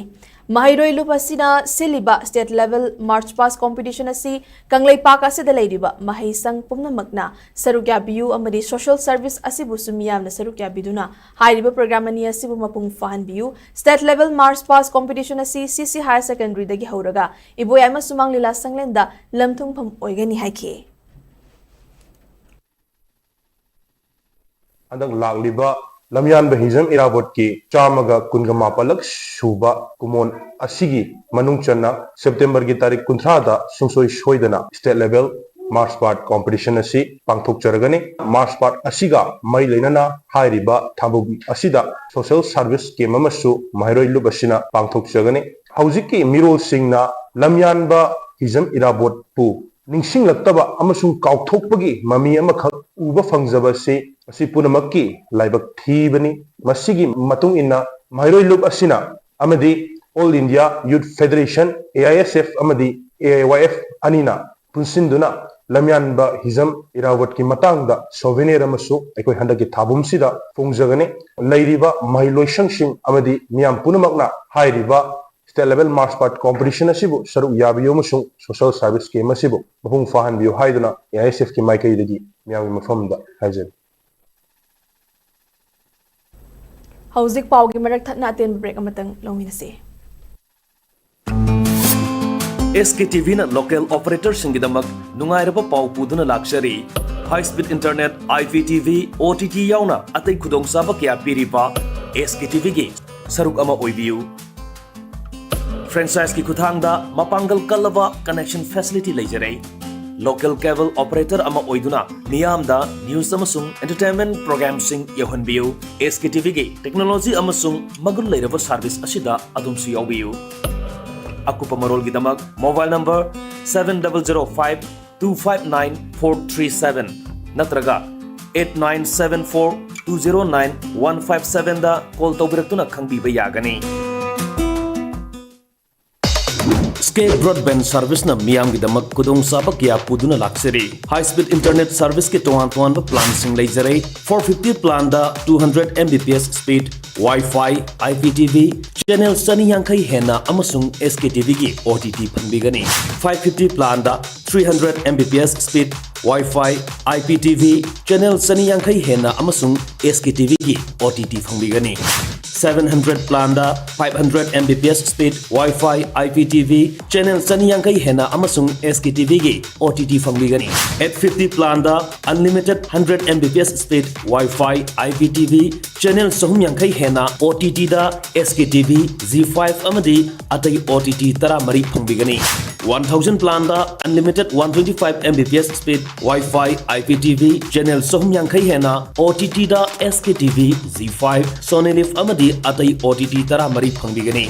ꯃꯍꯩꯔꯣꯏ ꯂꯨꯞ ꯑꯁꯤꯅ ꯁꯤꯜꯂꯤꯕ state level March past competition ꯑꯁꯤ ꯀꯪꯂꯩꯄꯥꯛ ꯑꯁꯤꯗ ꯂꯩꯔꯤꯕ ꯃꯍꯩꯁꯪ ꯄꯨꯝꯅꯃꯛꯅ ꯁꯔꯨꯛ ꯌꯥꯕꯤꯌꯨ ꯑꯃꯗꯤ social service ꯑꯁꯤꯕꯨꯁꯨ ꯃꯤꯌꯥꯝꯅ ꯁꯔꯨꯛ ꯌꯥꯕꯤꯗꯨꯅ ꯍꯥꯏꯔꯤꯕ program ꯑꯅꯤ ꯑꯁꯤꯕꯨ ꯃꯄꯨꯡ ꯐꯥꯍꯟꯕꯤꯌꯨ꯫ State level March past competition ꯑꯁꯤ CC Higher Secondary ꯗꯒꯤ ꯍꯧꯔꯒ ꯏꯕꯣꯌꯥꯏꯃ ꯁꯨꯃꯥꯡ ꯂꯤꯂꯥ ꯁꯪꯂꯦꯟꯗ ꯂꯝꯊꯨꯡꯐꯝ ꯑꯣꯏꯒꯅꯤ ꯍꯥꯏꯈꯤ꯫ ꯍꯟꯗꯛ ꯂꯥꯛꯂꯤꯕ ꯂꯝꯌꯥꯟꯕ ꯍꯤꯖꯝ ꯏꯔꯥꯕꯣꯠꯀꯤ ꯆꯥꯝꯃꯒ ꯀꯨꯟꯒ ꯃꯥꯄꯜꯂꯛ ꯁꯨꯕ ꯀꯨꯃꯣꯟ ꯑꯁꯤꯒꯤ ꯃꯅꯨꯡ ꯆꯟꯅ September ꯒꯤ ꯇꯥꯔꯤꯛ ꯀꯨꯟꯊ꯭ꯔꯥꯗ ꯁꯨꯡꯁꯣꯏ ꯁꯣꯏꯗꯅ state level March past competition ꯑꯁꯤ ꯄꯥꯡꯊꯣꯛꯆꯔꯒꯅꯤ꯫ March past ꯑꯁꯤꯒ ꯃꯔꯤ ꯂꯩꯅꯅ ꯍꯥꯏꯔꯤꯕ ꯊꯥꯕꯨꯝ ꯑꯁꯤꯗ social service camp ꯑꯃꯁꯨ ꯃꯍꯩꯔꯣꯏ ꯂꯨꯞ ꯑꯁꯤꯅ ꯄꯥꯡꯊꯣꯛꯆꯒꯅꯤ꯫ ꯍꯧꯖꯤꯛꯀꯤ ꯃꯤꯔꯣꯜꯁꯤꯡꯅ ꯂꯝꯌꯥꯟꯕ ꯍꯤꯖꯝ ꯏꯔꯥꯕꯣꯠꯄꯨ ꯅꯤꯡꯁꯤꯡꯂꯛꯇꯕ ꯑꯃꯁꯨꯡ ꯀꯥꯎꯊꯣꯛꯄꯒꯤ ꯃꯃꯤ ꯑꯃꯈꯛ ꯎꯕ ꯐꯪꯖꯕ ꯑꯁꯤ ꯃꯁꯤ ꯄꯨꯝꯅꯃꯛꯀꯤ ꯂꯥꯏꯕꯛ ꯊꯤꯕꯅꯤ꯫ ꯃꯁꯤꯒꯤ ꯃꯇꯨꯡ ꯏꯟꯅ ꯃꯍꯩꯔꯣꯏ ꯂꯨꯞ ꯑꯁꯤꯅ ꯑꯃꯗꯤ All India Youth Federation, AISF ꯑꯃꯗꯤ AIYF ꯑꯅꯤꯅ ꯄꯨꯟꯁꯤꯟꯗꯨꯅ ꯂꯝꯌꯥꯟꯕ ꯍꯤꯖꯝ ꯏꯔꯥꯕꯣꯠꯀꯤ ꯃꯇꯥꯡꯗ souvenir ꯑꯃꯁꯨ ꯑꯩꯈꯣꯏ ꯍꯟꯗꯛꯀꯤ ꯊꯥꯕꯨꯝꯁꯤꯗ ꯐꯣꯡꯖꯒꯅꯤ꯫ ꯂꯩꯔꯤꯕ ꯃꯍꯩ ꯂꯣꯏꯁꯪꯁꯤꯡ ꯑꯃꯗꯤ ꯃꯤꯌꯥꯝ ꯄꯨꯝꯅꯃꯛꯅ ꯍꯥꯏꯔꯤꯕ state level March past competition ꯑꯁꯤꯕꯨ ꯁꯔꯨꯛ ꯌꯥꯕꯤꯌꯨ ꯑꯃꯁꯨꯡ social service camp ꯑꯁꯤꯕꯨ ꯃꯄꯨꯡ ꯐꯥꯍꯟꯕꯤꯌꯨ ꯍꯥꯏꯗꯨꯅ AISF ꯀꯤ ꯃꯥꯏꯀꯩꯗꯒꯤ ꯃꯤꯌꯥꯝꯒꯤ ꯃꯐꯝꯗ ꯍꯥꯏꯖꯔꯤ꯫ ꯍꯧꯖꯤꯛ ꯄꯥꯎꯒꯤ ꯃꯔꯛ ꯊꯠꯅ ꯑꯇꯦꯟꯕ break ꯑꯃꯇꯪ ꯂꯧꯃꯤꯟꯅꯁꯤ꯫ SKTV ꯅ local operator ꯁꯤꯡꯒꯤꯗꯃꯛ ꯅꯨꯡꯉꯥꯏꯔꯕ ꯄꯥꯎ ꯄꯨꯗꯨꯅ ꯂꯥꯛꯆꯔꯤ꯫ High speed internet, IPTV, OTT ꯌꯥꯎꯅ ꯑꯇꯩ ꯈꯨꯗꯣꯡꯆꯥꯕ ꯀꯌꯥ ꯄꯤꯔꯤꯕ SKTV ꯒꯤ ꯁꯔꯨꯛ ꯑꯃ ꯑꯣꯏꯕꯤꯌꯨ꯫ Franchise ꯀꯤ ꯈꯨꯠꯊꯥꯡꯗ ꯃꯄꯥꯡꯒꯜ ꯀꯜꯂꯕ connection facility ꯂꯩꯖꯔꯦ꯫ Local cable operator ꯑꯃ ꯑꯣꯏꯗꯨꯅ ꯃꯤꯌꯥꯝꯗ news ꯑꯃꯁꯨꯡ entertainment programꯁꯤꯡ ꯌꯧꯍꯟꯕꯤꯌꯨ꯫ SKTVꯒꯤ technology ꯑꯃꯁꯨꯡ ꯃꯒꯨꯟ ꯂꯩꯔꯕ service ꯑꯁꯤꯗ ꯑꯗꯣꯝꯁꯨ ꯌꯥꯎꯕꯤꯌꯨ꯫ ꯑꯀꯨꯞꯄ ꯃꯔꯣꯜꯒꯤꯗꯃꯛ mobile number seven double zero five two five nine four three seven ꯅꯠꯇ꯭ꯔꯒ eight nine seven four two zero nine one five sevenꯗ call ꯇꯧꯕꯤꯔꯛꯇꯨꯅ ꯈꯪꯕꯤꯕ ꯌꯥꯒꯅꯤ꯫ Sky Broadband Serviceꯅ ꯃꯤꯌꯥꯝꯒꯤꯗꯃꯛ ꯈꯨꯗꯣꯡꯆꯥꯕ ꯀꯌꯥ ꯄꯨꯗꯨꯅ ꯂꯥꯛꯆꯔꯤ꯫ High speed internet serviceꯀꯤ ꯇꯣꯉꯥꯟ ꯇꯣꯉꯥꯟꯕ planꯁꯤꯡ ꯂꯩꯖꯔꯦ꯫ Four fifty planꯗ two hundred Mbps speed, Wi-Fi, IPTV, channel ꯆꯅꯤ ꯌꯥꯡꯈꯩ ꯍꯦꯟꯅ ꯑꯃꯁꯨꯡ SKTVꯒꯤ OTT ꯐꯪꯕꯤꯒꯅꯤ꯫ Five fifty planꯗ three hundred Mbps speed, Wi-Fi, IPTV, channel ꯆꯅꯤ ꯌꯥꯡꯈꯩ ꯍꯦꯟꯅ ꯑꯃꯁꯨꯡ SKTVꯒꯤ OTT ꯐꯪꯕꯤꯒꯅꯤ꯫ Seven hundred planꯗ five hundred Mbps speed, Wi-Fi, IPTV, channel ꯆꯅꯤ ꯌꯥꯡꯈꯩ ꯍꯦꯟꯅ ꯑꯃꯁꯨꯡ SKTVꯒꯤ OTT ꯐꯪꯕꯤꯒꯅꯤ꯫ Eight fifty planꯗ unlimited hundred Mbps speed, Wi-Fi, IPTV, channel ꯆꯍꯨꯝ ꯌꯥꯡꯈꯩ ꯍꯦꯟꯅ OTTꯗ SKTV, Zee5 ꯑꯃꯗꯤ ꯑꯇꯩ OTT ꯇꯔꯥꯃꯔꯤ ꯐꯪꯕꯤꯒꯅꯤ꯫ One thousand planꯗ unlimited one twenty five Mbps speed, Wi-Fi, IPTV, channel ꯆꯍꯨꯝ ꯌꯥꯡꯈꯩ ꯍꯦꯟꯅ OTTꯗ SKTV, Zee5, Sony Liv ꯑꯃꯗꯤ ꯑꯇꯩ OTT ꯇꯔꯥꯃꯔꯤ ꯐꯪꯕꯤꯒꯅꯤ꯫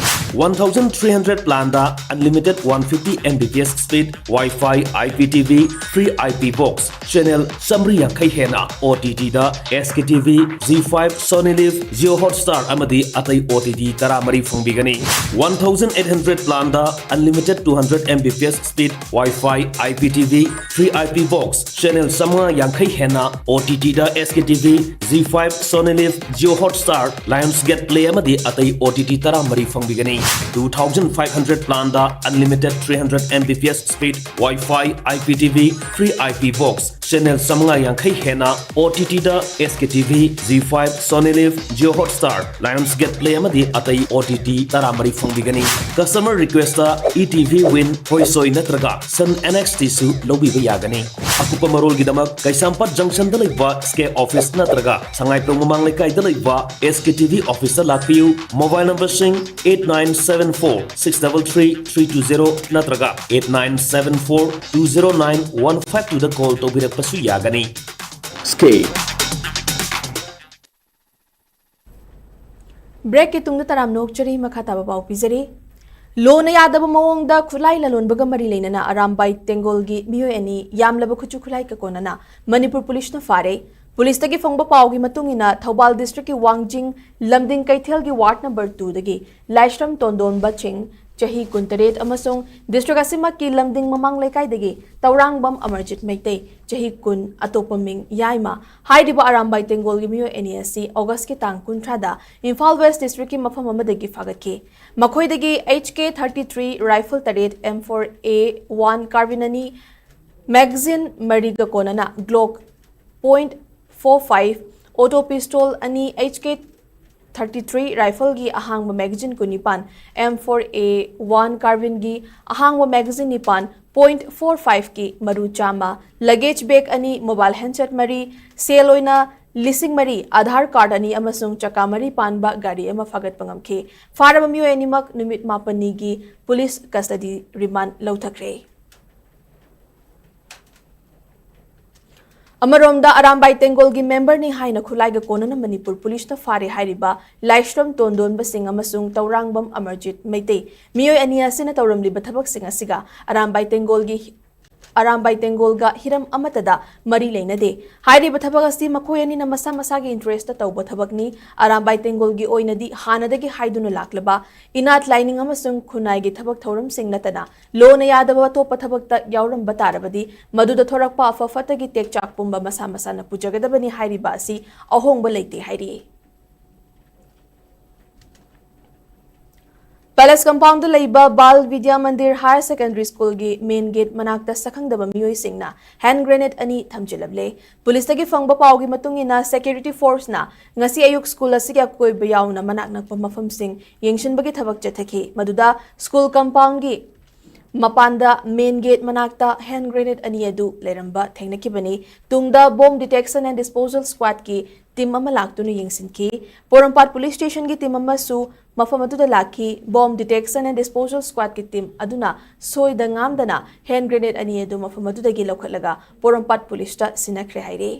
One thousand three hundred planꯗ unlimited one fifty Mbps speed, Wi-Fi, IPTV, free IP box, channel ꯆꯥꯃꯔꯤ ꯌꯥꯡꯈꯩ ꯍꯦꯟꯅ OTTꯗ SKTV, Zee5, Sony Liv, Jio Hotstar ꯑꯃꯗꯤ ꯑꯇꯩ OTT ꯇꯔꯥꯃꯔꯤ ꯐꯪꯕꯤꯒꯅꯤ꯫ One thousand eight hundred planꯗ unlimited two hundred Mbps speed, Wi-Fi, IPTV, free IP box, channel ꯆꯥꯃꯉꯥ ꯌꯥꯡꯈꯩ ꯍꯦꯟꯅ OTTꯗ SKTV, Zee5, Sony Liv, Jio Hotstar, Lionsgate Play ꯑꯃꯗꯤ ꯑꯇꯩ OTT ꯇꯔꯥꯃꯔꯤ ꯐꯪꯕꯤꯒꯅꯤ꯫ Two thousand five hundred planꯗ unlimited three hundred Mbps speed, Wi-Fi, IPTV, free IP box, channel ꯆꯥꯃꯉꯥ ꯌꯥꯡꯈꯩ ꯍꯦꯟꯅ ꯑꯣ ꯇꯤ ꯇꯤꯗ S K T V, Zee five, Sony Liv, Jio Hotstar, Lionsgate Play ꯑꯃꯗꯤ ꯑꯇꯩ ꯑꯣ ꯇꯤ ꯇꯤ ꯇꯔꯥꯃꯔꯤ ꯐꯪꯕꯤꯒꯅꯤ꯫ Customer ꯔꯤꯀ꯭ꯋꯦꯁꯇ E T V ꯋꯤꯟ, ꯍꯣꯏꯁꯣꯏ ꯅꯠꯇ꯭ꯔꯒ ꯁꯟ and X tissue ꯂꯧꯕꯤꯕ ꯌꯥꯒꯅꯤ꯫ ꯑꯀꯨꯞꯄ ꯃꯔꯣꯜꯒꯤꯗꯃꯛ ꯀꯩꯁꯥꯝꯄꯥꯠ ꯖꯪꯁꯟꯗ ꯂꯩꯕ ꯁ꯭ꯀꯦ ꯑꯣꯐꯤꯁ ꯅꯠꯇ꯭ꯔꯒ ꯁꯉꯥꯏꯄ꯭ꯔꯧ ꯃꯃꯥꯡ ꯂꯩꯀꯥꯏꯗ ꯂꯩꯕ ꯑꯦꯁ ꯀꯦ ꯇꯤ ꯚꯤ ꯑꯣꯐꯤꯁꯇ ꯂꯥꯛꯄꯤꯌꯨ꯫ ꯃꯣꯕꯥꯏꯜ ꯅꯝꯕꯔꯁꯤꯡ eight nine seven four six double three three two zero ꯅꯠꯇ꯭ꯔꯒ eight nine seven four two zero nine one five twoꯗ ꯀꯣꯜ ꯇꯧꯕꯤꯔꯛꯄꯁꯨ ꯌꯥꯒꯅꯤ꯫ ꯁ꯭ꯀꯦ꯫ ꯕ꯭ꯔꯦꯛꯀꯤ ꯇꯨꯡꯗ ꯇꯔꯥꯝꯅ ꯑꯣꯛꯆꯔꯤ, ꯃꯈꯥ ꯇꯥꯕ ꯄꯥꯎ ꯄꯤꯖꯔꯤ꯫ ꯂꯣꯅ ꯌꯥꯗꯕ ꯃꯑꯣꯡꯗ ꯈꯨꯠꯂꯥꯏ ꯂꯂꯣꯟꯕꯒ ꯃꯔꯤ ꯂꯩꯅꯅ ꯑꯔꯥꯝꯕꯥꯏ ꯇꯦꯡꯒꯣꯜꯒꯤ ꯃꯤꯑꯣꯏ ꯑꯅꯤ ꯌꯥꯝꯂꯕ ꯈꯨꯠꯁꯨ ꯈꯨꯠꯂꯥꯏ ꯀꯀꯣꯟꯅꯅ ꯃꯅꯤꯄꯨꯔ ꯄꯨꯂꯤꯁꯅ ꯐꯥꯔꯦ꯫ ꯄꯨꯂꯤꯁꯇꯒꯤ ꯐꯪꯕ ꯄꯥꯎꯒꯤ ꯃꯇꯨꯡ ꯏꯟꯅ, ꯊꯧꯕꯥꯜ ꯗꯤꯁꯇ꯭ꯔꯤꯛꯀꯤ ꯋꯥꯡꯖꯤꯡ ꯂꯝꯗꯤꯡ ꯀꯩꯊꯦꯜꯒꯤ ꯋꯥꯔꯗ ꯅꯝꯕꯔ ꯇꯨꯗꯒꯤ ꯂꯥꯏꯁ꯭ꯔꯝ ꯇꯣꯟꯗꯣꯟꯕ ꯆꯤꯡ, ꯆꯍꯤ ꯀꯨꯟꯇꯔꯦꯠ, ꯑꯃꯁꯨꯡ ꯗꯤꯁꯇ꯭ꯔꯤꯛ ꯑꯁꯤꯃꯛꯀꯤ ꯂꯝꯗꯤꯡ ꯃꯃꯥꯡ ꯂꯩꯀꯥꯏꯗꯒꯤ ꯇꯧꯔꯥꯡꯕꯝ ꯑꯃꯔꯖꯤꯠ ꯃꯩꯇꯩ, ꯆꯍꯤ ꯀꯨꯟ, ꯑꯇꯣꯞꯄ ꯃꯤꯡ ꯌꯥꯏꯃ, ꯍꯥꯏꯔꯤꯕ ꯑꯔꯥꯝꯕꯥꯏ ꯇꯦꯡꯒꯣꯜꯒꯤ ꯃꯤꯑꯣꯏ ꯑꯅꯤ ꯑꯁꯤ ꯑꯣꯒꯁꯀꯤ ꯇꯥꯡ ꯀꯨꯟꯊ꯭ꯔꯥꯗ ꯏꯝꯐꯥꯜ ꯋꯦꯁ ꯗꯤꯁꯇ꯭ꯔꯤꯛꯀꯤ ꯃꯐꯝ ꯑꯃꯗꯒꯤ ꯐꯥꯒꯠꯈꯤ꯫ ꯃꯈꯣꯏꯗꯒꯤ H K thirty three rifle ꯇꯔꯦꯠ, M four A one carbine ꯑꯅꯤ, magazine ꯃꯔꯤꯒ ꯀꯣꯟꯅꯅ Glock point four five, auto pistol ꯑꯅꯤ, H K thirty three rifleꯒꯤ ꯑꯍꯥꯡꯕ magazine ꯀꯨꯟꯅꯤꯄꯥꯟ, M four A one carbineꯒꯤ ꯑꯍꯥꯡꯕ magazine ꯅꯤꯄꯥꯟ, point four fiveꯀꯤ ꯃꯔꯨ ꯆꯥꯝꯃ, luggage bag ꯑꯅꯤ, mobile handset ꯃꯔꯤ, ꯁꯦꯜ ꯑꯣꯏꯅ ꯂꯤꯁꯤꯡ ꯃꯔꯤ, ꯑꯥꯙꯥꯔ ꯀꯥꯔꯗ ꯑꯅꯤ ꯑꯃꯁꯨꯡ ꯆꯀꯥ ꯃꯔꯤ ꯄꯥꯟꯕ ꯒꯥꯔꯤ ꯑꯃ ꯐꯥꯒꯠꯄ ꯉꯝꯈꯤ꯫ ꯐꯥꯔꯕ ꯃꯤꯑꯣꯏ ꯑꯅꯤꯃꯛ ꯅꯨꯃꯤꯠ ꯃꯥꯄꯟꯅꯤꯒꯤ ꯄꯨꯂꯤꯁ custody remand ꯂꯧꯊꯈ꯭ꯔꯦ꯫ ꯑꯃꯔꯣꯝꯗ, ꯑꯔꯥꯝꯕꯥꯏ ꯇꯦꯡꯒꯣꯜꯒꯤ memberꯅꯤ ꯍꯥꯏꯅ ꯈꯨꯠꯂꯥꯏꯒ ꯀꯣꯟꯅꯅ ꯃꯅꯤꯄꯨꯔ ꯄꯨꯂꯤꯁꯅ ꯐꯥꯔꯦ ꯍꯥꯏꯔꯤꯕ ꯂꯥꯏꯁ꯭ꯔꯝ ꯇꯣꯟꯗꯣꯟꯕ ꯁꯤꯡ ꯑꯃꯁꯨꯡ ꯇꯧꯔꯥꯡꯕꯝ ꯑꯃꯔꯖꯤꯠ ꯃꯩꯇꯩ ꯃꯤꯑꯣꯏ ꯑꯅꯤ ꯑꯁꯤꯅ ꯇꯧꯔꯝꯂꯤꯕ ꯊꯕꯛꯁꯤꯡ ꯑꯁꯤꯒ ꯑꯔꯥꯝꯕꯥꯏ ꯇꯦꯡꯒꯣꯜꯒꯤ, ꯑꯔꯥꯝꯕꯥꯏ ꯇꯦꯡꯒꯣꯜꯒ ꯍꯤꯔꯝ ꯑꯃꯠꯇꯗ ꯃꯔꯤ ꯂꯩꯅꯗꯦ꯫ ꯍꯥꯏꯔꯤꯕ ꯊꯕꯛ ꯑꯁꯤ ꯃꯈꯣꯏ ꯑꯅꯤꯅ ꯃꯁꯥ ꯃꯁꯥꯒꯤ interestꯇ ꯇꯧꯕ ꯊꯕꯛꯅꯤ꯫ ꯑꯔꯥꯝꯕꯥꯏ ꯇꯦꯡꯒꯣꯜꯒꯤ ꯑꯣꯏꯅꯗꯤ ꯍꯥꯟꯅꯗꯒꯤ ꯍꯥꯏꯗꯨꯅ ꯂꯥꯛꯂꯕ ꯏꯅꯥꯠ ꯂꯥꯏꯅꯤꯡ ꯑꯃꯁꯨꯡ ꯈꯨꯟꯅꯥꯏꯒꯤ ꯊꯕꯛ ꯊꯧꯔꯝꯁꯤꯡ ꯅꯠꯇꯅ ꯂꯣꯅ ꯌꯥꯗꯕ ꯑꯇꯣꯞꯄ ꯊꯕꯛꯇ ꯌꯥꯎꯔꯝꯕ ꯇꯥꯔꯕꯗꯤ, ꯃꯗꯨꯗ ꯊꯣꯔꯛꯄ ꯑꯐ ꯐꯠꯇꯒꯤ ꯇꯦꯛꯆꯥꯛ ꯄꯨꯝꯕ ꯃꯁꯥ ꯃꯁꯥꯅ ꯄꯨꯖꯒꯗꯕꯅꯤ ꯍꯥꯏꯔꯤꯕ ꯑꯁꯤ ꯑꯍꯣꯡꯕ ꯂꯩꯇꯦ ꯍꯥꯏꯔꯤ꯫ Palace compound ꯗ ꯂꯩꯕ ꯕꯥꯜ ꯕꯤꯗ꯭ꯌꯥ ꯃꯟꯗꯤꯔ ꯍꯥꯌꯔ ꯁꯦꯀꯦꯟꯗꯔꯤ ꯁ꯭ꯀꯨꯜꯒꯤ ꯃꯦꯟ ꯒꯦꯠ ꯃꯅꯥꯛꯇ ꯁꯛꯈꯪꯗꯕ ꯃꯤꯑꯣꯏꯁꯤꯡꯅ ꯍꯦꯟ ꯒ꯭ꯔꯦꯅꯦꯗ ꯑꯅꯤ ꯊꯝꯖꯤꯜꯂꯝꯂꯦ꯫ ꯄꯨꯂꯤꯁꯇꯒꯤ ꯐꯪꯕ ꯄꯥꯎꯒꯤ ꯃꯇꯨꯡ ꯏꯟꯅ, ꯁꯦꯀ꯭ꯌꯨꯔꯤꯇꯤ ꯐꯣꯔꯁꯅ ꯉꯁꯤ ꯑꯌꯨꯛ ꯁ꯭ꯀꯨꯜ ꯑꯁꯤꯒꯤ ꯑꯀꯣꯏꯕ ꯌꯥꯎꯅ ꯃꯅꯥꯛ ꯅꯛꯄ ꯃꯐꯝꯁꯤꯡ ꯌꯦꯡꯁꯤꯟꯕꯒꯤ ꯊꯕꯛ ꯆꯠꯊꯈꯤ꯫ ꯃꯗꯨꯗ ꯁ꯭ꯀꯨꯜ ꯀꯝꯄꯥꯎꯟꯒꯤ ꯃꯄꯥꯟꯗ ꯃꯦꯟ ꯒꯦꯠ ꯃꯅꯥꯛꯇ ꯍꯦꯟ ꯒ꯭ꯔꯦꯅꯦꯗ ꯑꯅꯤ ꯑꯗꯨ ꯂꯩꯔꯝꯕ ꯊꯦꯡꯅꯈꯤꯕꯅꯤ꯫ ꯇꯨꯡꯗ ꯕꯣꯝ ꯗꯤꯇꯦꯛꯁꯟ ꯑꯦꯟ ꯗꯤꯁꯄꯣꯖꯦꯜ ꯁ꯭ꯀ꯭ꯋꯥꯗꯀꯤ ꯇꯤꯝ ꯑꯃ ꯂꯥꯛꯇꯨꯅ ꯌꯦꯡꯁꯤꯟꯈꯤ꯫ ꯄꯣꯔꯣꯝꯄꯥꯠ ꯄꯨꯂꯤꯁ ꯁ꯭ꯇꯦꯁꯟꯒꯤ ꯇꯤꯝ ꯑꯃꯁꯨ ꯃꯐꯝ ꯑꯗꯨꯗ ꯂꯥꯛꯈꯤ꯫ ꯕꯣꯝ ꯗꯤꯇꯦꯛꯁꯟ ꯑꯦꯟ ꯗꯤꯁꯄꯣꯖꯦꯜ ꯁ꯭ꯀ꯭ꯋꯥꯗꯀꯤ ꯇꯤꯝ ꯑꯗꯨꯅ ꯁꯣꯏꯗ ꯉꯥꯝꯗꯅ ꯍꯦꯟ ꯒ꯭ꯔꯦꯅꯦꯗ ꯑꯅꯤ ꯑꯗꯨ ꯃꯐꯝ ꯑꯗꯨꯗꯒꯤ ꯂꯧꯈꯠꯂꯒ ꯄꯣꯔꯣꯝꯄꯥꯠ ꯄꯨꯂꯤꯁꯇ ꯁꯤꯟꯅꯈ꯭ꯔꯦ ꯍꯥꯏꯔꯤ꯫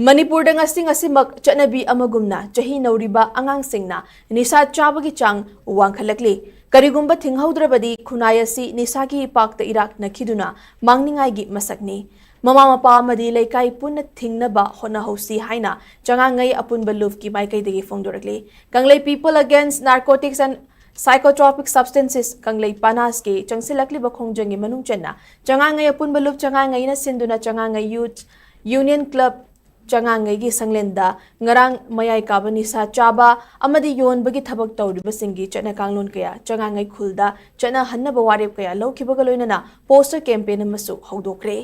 ꯃꯅꯤꯄꯨꯔꯗ ꯉꯁꯤ ꯉꯁꯤꯃꯛ ꯆꯠꯅꯕꯤ ꯑꯃꯒꯨꯝꯅ ꯆꯍꯤ ꯅꯧꯔꯤꯕ ꯑꯉꯥꯡꯁꯤꯡꯅ ꯅꯤꯁꯥ ꯆꯥꯕꯒꯤ ꯆꯥꯡ ꯋꯥꯡꯈꯠꯂꯛꯂꯤ꯫ ꯀꯔꯤꯒꯨꯝꯕ ꯊꯤꯡꯍꯧꯗ꯭ꯔꯕꯗꯤ ꯈꯨꯟꯅꯥꯏ ꯑꯁꯤ ꯅꯤꯁꯥꯒꯤ ꯏꯄꯥꯛꯇ ꯏꯔꯥꯛꯅꯈꯤꯗꯨꯅ ꯃꯥꯡꯅꯤꯡꯉꯥꯏꯒꯤ ꯃꯁꯛꯅꯤ꯫ ꯃꯃꯥ ꯃꯄꯥ ꯑꯃꯗꯤ ꯂꯩꯀꯥꯏ ꯄꯨꯟꯅ ꯊꯤꯡꯅꯕ ꯍꯣꯠꯅꯍꯧꯁꯤ ꯍꯥꯏꯅ ꯆꯉꯥꯡꯉꯩ ꯑꯄꯨꯟꯕ ꯂꯨꯞꯀꯤ ꯃꯥꯏꯀꯩꯗꯒꯤ ꯐꯣꯡꯗꯣꯔꯛꯂꯤ꯫ ꯀꯪꯂꯩ People Against Narcotics and Psychotropic Substances, ꯀꯪꯂꯩ ꯄꯅꯥꯁꯀꯤ ꯆꯪꯁꯤꯜꯂꯛꯂꯤꯕ ꯈꯣꯡꯖꯪꯒꯤ ꯃꯅꯨꯡ ꯆꯟꯅ ꯆꯉꯥꯡꯉꯩ ꯑꯄꯨꯟꯕ ꯂꯨꯞ ꯆꯉꯥꯡꯉꯩꯅ ꯁꯤꯟꯗꯨꯅ ꯆꯉꯥꯡꯉꯩ ꯌꯨꯊ ꯌꯨꯅꯤꯌꯟ ꯀ꯭ꯂꯕ ꯆꯉꯥꯡꯉꯩꯒꯤ ꯁꯪꯂꯦꯟꯗ ꯉꯔꯥꯡ ꯃꯌꯥꯏ ꯀꯥꯕ ꯅꯤꯁꯥ ꯆꯥꯕ ꯑꯃꯗꯤ ꯌꯣꯟꯕꯒꯤ ꯊꯕꯛ ꯇꯧꯔꯤꯕꯁꯤꯡꯒꯤ ꯆꯠꯅ ꯀꯥꯡꯂꯣꯟ ꯀꯌꯥ ꯆꯉꯥꯡꯉꯩ ꯈꯨꯜꯗ ꯆꯠꯅꯍꯟꯅꯕ ꯋꯥꯔꯦꯞ ꯀꯌꯥ ꯂꯧꯈꯤꯕꯒ ꯂꯣꯏꯅꯅ ꯄꯣꯁꯇꯔ ꯀꯦꯝꯄꯦꯟ ꯑꯃꯁꯨ ꯍꯧꯗꯣꯛꯈ꯭ꯔꯦ꯫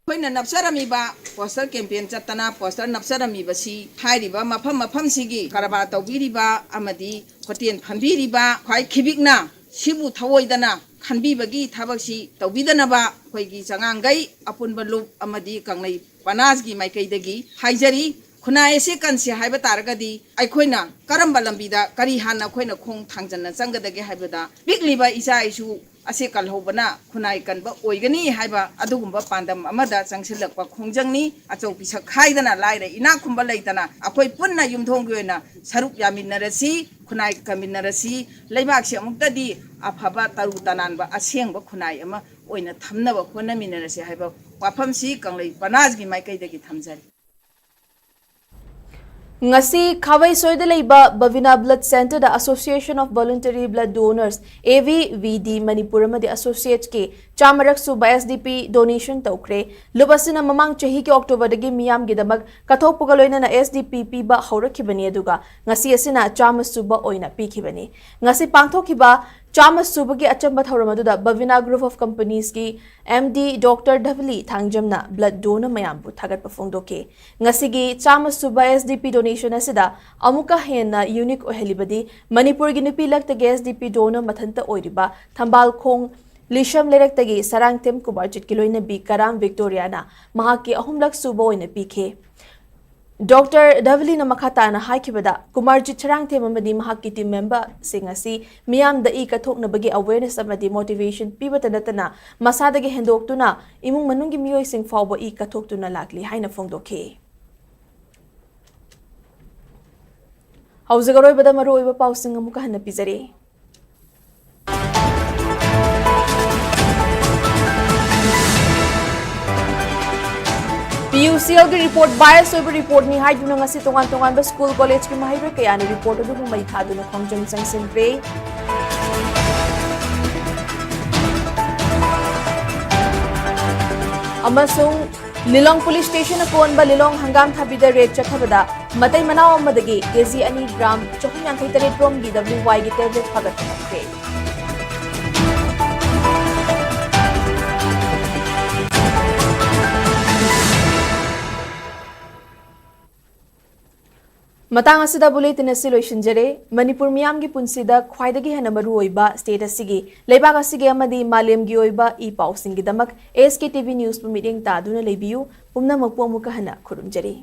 ꯑꯩꯈꯣꯏꯅ ꯅꯞꯆꯔꯝꯃꯤꯕ ꯄꯣꯁꯇꯔ ꯀꯦꯝꯄꯦꯟ ꯆꯠꯇꯅ ꯄꯣꯁꯇꯔ ꯅꯞꯆꯔꯝꯃꯤꯕꯁꯤ ꯍꯥꯏꯔꯤꯕ ꯃꯐꯝ ꯃꯐꯝꯁꯤꯒꯤ ꯀꯔꯕꯥꯔ ꯇꯧꯕꯤꯔꯤꯕ ꯑꯃꯗꯤ ꯍꯣꯇꯦꯜ ꯐꯝꯕꯤꯔꯤꯕ ꯈ꯭ꯋꯥꯏ ꯈꯤꯕꯤꯛꯅ ꯁꯤꯕꯨ ꯊꯑꯣꯏꯗꯅ ꯈꯟꯕꯤꯕꯒꯤ ꯊꯕꯛꯁꯤ ꯇꯧꯕꯤꯗꯅꯕ ꯑꯩꯈꯣꯏꯒꯤ ꯆꯉꯥꯡꯒꯩ ꯑꯄꯨꯟꯕ ꯂꯨꯞ ꯑꯃꯗꯤ ꯀꯪꯂꯩ ꯄꯅꯥꯁꯒꯤ ꯃꯥꯏꯀꯩꯗꯒꯤ ꯍꯥꯏꯖꯔꯤ꯫ ꯈꯨꯟꯅꯥꯏ ꯑꯁꯤ ꯀꯟꯁꯤ ꯍꯥꯏꯕ ꯇꯥꯔꯒꯗꯤ ꯑꯩꯈꯣꯏꯅ ꯀꯔꯝꯕ ꯂꯝꯕꯤꯗ ꯀꯔꯤ ꯍꯥꯟꯅ ꯑꯩꯈꯣꯏꯅ ꯈꯣꯡ ꯊꯥꯡꯖꯟꯅ ꯆꯪꯒꯗꯒꯦ ꯍꯥꯏꯕꯗ ꯄꯤꯛꯂꯤꯕ ꯏꯆꯥ ꯏꯁꯨ ꯑꯁꯤ ꯀꯜꯍꯧꯕꯅ ꯈꯨꯟꯅꯥꯏ ꯀꯟꯕ ꯑꯣꯏꯒꯅꯤ ꯍꯥꯏꯕ ꯑꯗꯨꯒꯨꯝꯕ ꯄꯥꯟꯗꯝ ꯑꯃꯗ ꯆꯪꯁꯤꯜꯂꯛꯄ ꯈꯣꯡꯖꯪꯅꯤ꯫ ꯑꯆꯧ ꯄꯤꯁꯛ ꯈꯥꯏꯗꯅ ꯂꯥꯏꯔ ꯏꯅꯥꯛ ꯈꯨꯟꯕ ꯂꯩꯇꯅ ꯑꯩꯈꯣꯏ ꯄꯨꯟꯅ ꯌꯨꯝꯊꯣꯡꯒꯤ ꯑꯣꯏꯅ ꯁꯔꯨꯛ ꯌꯥꯃꯤꯟꯅꯔꯁꯤ, ꯈꯨꯟꯅꯥꯏ ꯀꯟꯃꯤꯟꯅꯔꯁꯤ, ꯂꯩꯕꯥꯛꯁꯤ ꯑꯃꯨꯛꯇꯗꯤ ꯑꯐꯕ ꯇꯔꯨ ꯇꯅꯥꯟꯕ ꯑꯁꯦꯡꯕ ꯈꯨꯟꯅꯥꯏ ꯑꯃ ꯑꯣꯏꯅ ꯊꯝꯅꯕ ꯍꯣꯠꯅꯃꯤꯟꯅꯔꯁꯤ ꯍꯥꯏꯕ ꯋꯥꯐꯝꯁꯤ ꯀꯪꯂꯩ ꯄꯅꯥꯁꯒꯤ ꯃꯥꯏꯀꯩꯗꯒꯤ ꯊꯝꯖꯔꯤ꯫ ꯉꯁꯤ ꯈꯥꯕꯩꯁꯣꯏꯗ ꯂꯩꯕ ꯕꯕꯤꯅꯥ ꯕ꯭ꯂꯗ ꯁꯦꯟꯇꯔꯗ Association of Voluntary Blood Donors, A V V D Manipur ꯑꯃꯗꯤ ꯑꯦꯁꯣꯁꯤꯌꯦꯠꯁꯀꯤ ꯆꯥꯝꯃꯔꯛ ꯁꯨꯕ S D P donation ꯇꯧꯈ꯭ꯔꯦ꯫ ꯂꯨꯞ ꯑꯁꯤꯅ ꯃꯃꯥꯡ ꯆꯍꯤꯒꯤ ꯑꯣꯛꯇꯣꯕꯔꯗꯒꯤ ꯃꯤꯌꯥꯝꯒꯤꯗꯃꯛ ꯀꯠꯊꯣꯛꯄꯒ ꯂꯣꯏꯅꯅ S D P ꯄꯤꯕ ꯍꯧꯔꯛꯈꯤꯕꯅꯤ, ꯑꯗꯨꯒ ꯉꯁꯤ ꯑꯁꯤꯅ ꯆꯥꯝꯃ ꯁꯨꯕ ꯑꯣꯏꯅ ꯄꯤꯈꯤꯕꯅꯤ꯫ ꯉꯁꯤ ꯄꯥꯡꯊꯣꯛꯈꯤꯕ ꯆꯥꯝꯃ ꯁꯨꯕꯒꯤ ꯑꯆꯝꯕ ꯊꯧꯔꯝ ꯑꯗꯨꯗ ꯕꯕꯤꯅꯥ Group of Companies ꯀꯤ M D Doctor ꯙꯕꯂꯤ ꯊꯥꯡꯖꯝꯅ ꯕ꯭ꯂꯗ ꯗꯣꯅꯔ ꯃꯌꯥꯝꯕꯨ ꯊꯥꯒꯠꯄ ꯐꯣꯡꯗꯣꯛꯈꯤ꯫ ꯉꯁꯤꯒꯤ ꯆꯥꯝꯃ ꯁꯨꯕ S D P donation ꯑꯁꯤꯗ ꯑꯃꯨꯛꯀ ꯍꯦꯟꯅ ꯌꯨꯅꯤꯛ ꯑꯣꯏꯍꯜꯂꯤꯕꯗꯤ ꯃꯅꯤꯄꯨꯔꯒꯤ ꯅꯨꯄꯤ ꯂꯛꯇꯒꯤ S D P donor ꯃꯊꯟꯇ ꯑꯣꯏꯔꯤꯕ ꯊꯝꯕꯥꯜꯈꯣꯡ ꯂꯤꯁꯝ ꯂꯩꯔꯛꯇꯒꯤ ꯁꯔꯥꯡꯊꯦꯝ ꯀꯨꯃꯥꯔꯖꯤꯠꯀꯤ ꯂꯣꯏꯅꯕꯤ ꯀꯔꯥꯝ ꯚꯤꯛꯇꯣꯔꯤꯌꯥꯅ ꯃꯍꯥꯛꯀꯤ ꯑꯍꯨꯝꯂꯛ ꯁꯨꯕ ꯑꯣꯏꯅ ꯄꯤꯈꯤ꯫ ꯗꯣꯛꯇꯔ ꯙꯕꯂꯤꯅ ꯃꯈꯥ ꯇꯥꯅ ꯍꯥꯏꯈꯤꯕꯗ, ꯀꯨꯃꯥꯔꯖꯤꯠ ꯁꯔꯥꯡꯊꯦꯝ ꯑꯃꯗꯤ ꯃꯍꯥꯛꯀꯤ ꯇꯤꯝ ꯃꯦꯝꯕꯔꯁꯤꯡ ꯑꯁꯤ ꯃꯤꯌꯥꯝꯗ ꯏ ꯀꯠꯊꯣꯛꯅꯕꯒꯤ awareness ꯑꯃꯗꯤ motivation ꯄꯤꯕꯇ ꯅꯠꯇꯅ ꯃꯁꯥꯗꯒꯤ ꯍꯦꯟꯗꯣꯛꯇꯨꯅ ꯏꯃꯨꯡ ꯃꯅꯨꯡꯒꯤ ꯃꯤꯑꯣꯏꯁꯤꯡ ꯐꯥꯎꯕ ꯏ ꯀꯠꯊꯣꯛꯇꯨꯅ ꯂꯥꯛꯂꯤ ꯍꯥꯏꯅ ꯐꯣꯡꯗꯣꯛꯈꯤ꯫ ꯍꯧꯖꯤꯛ ꯑꯔꯣꯏꯕꯗ ꯃꯔꯨꯑꯣꯏꯕ ꯄꯥꯎꯁꯤꯡ ꯑꯃꯨꯛꯀ ꯍꯟꯅ ꯄꯤꯖꯔꯤ꯫ P U C L ꯒꯤ report bias ꯑꯣꯏꯕ reportꯅꯤ ꯍꯥꯏꯗꯨꯅ ꯉꯁꯤ ꯇꯣꯉꯥꯟ ꯇꯣꯉꯥꯟꯕ school collegeꯀꯤ ꯃꯍꯩꯔꯣꯏ ꯀꯌꯥꯅ report ꯑꯗꯨꯕꯨ ꯃꯩ ꯊꯥꯗꯨꯅ ꯈꯣꯡꯖꯪ ꯆꯪꯁꯤꯟꯈ꯭ꯔꯦ꯫ ꯑꯃꯁꯨꯡ ꯂꯤꯂꯣꯡ police station ꯑꯀꯣꯟꯕ ꯂꯤꯂꯣꯡ ꯍꯪꯒꯥꯝ ꯊꯥꯕꯤꯗ raid ꯆꯠꯊꯕꯗ ꯃꯇꯩ ꯃꯅꯥꯎ ꯑꯃꯗꯒꯤ K G ꯑꯅꯤ gram ꯆꯍꯨꯝ ꯌꯥꯡꯈꯩ ꯇꯔꯦꯠ ꯔꯣꯝꯒꯤ W Y ꯒꯤ tablet ꯐꯥꯒꯠꯄ ꯉꯝꯈ꯭ꯔꯦ꯫ ꯃꯇꯥꯡ ꯑꯁꯤꯗ bulletin ꯑꯁꯤ ꯂꯣꯏꯁꯤꯟꯖꯔꯦ꯫ ꯃꯅꯤꯄꯨꯔ ꯃꯤꯌꯥꯝꯒꯤ ꯄꯨꯟꯁꯤꯗ ꯈ꯭ꯋꯥꯏꯗꯒꯤ ꯍꯦꯟꯅ ꯃꯔꯨꯑꯣꯏꯕ state ꯑꯁꯤꯒꯤ, ꯂꯩꯕꯥꯛ ꯑꯁꯤꯒꯤ ꯑꯃꯗꯤ ꯃꯥꯂꯦꯝꯒꯤ ꯑꯣꯏꯕ E ꯄꯥꯎꯁꯤꯡꯒꯤꯗꯃꯛ S K T V Newsꯄꯨ ꯃꯤꯠꯌꯦꯡ ꯇꯥꯗꯨꯅ ꯂꯩꯕꯤꯌꯨ꯫ ꯄꯨꯝꯅꯃꯛꯄꯨ ꯑꯃꯨꯛꯀ ꯍꯟꯅ ꯈꯨꯔꯨꯝꯖꯔꯤ꯫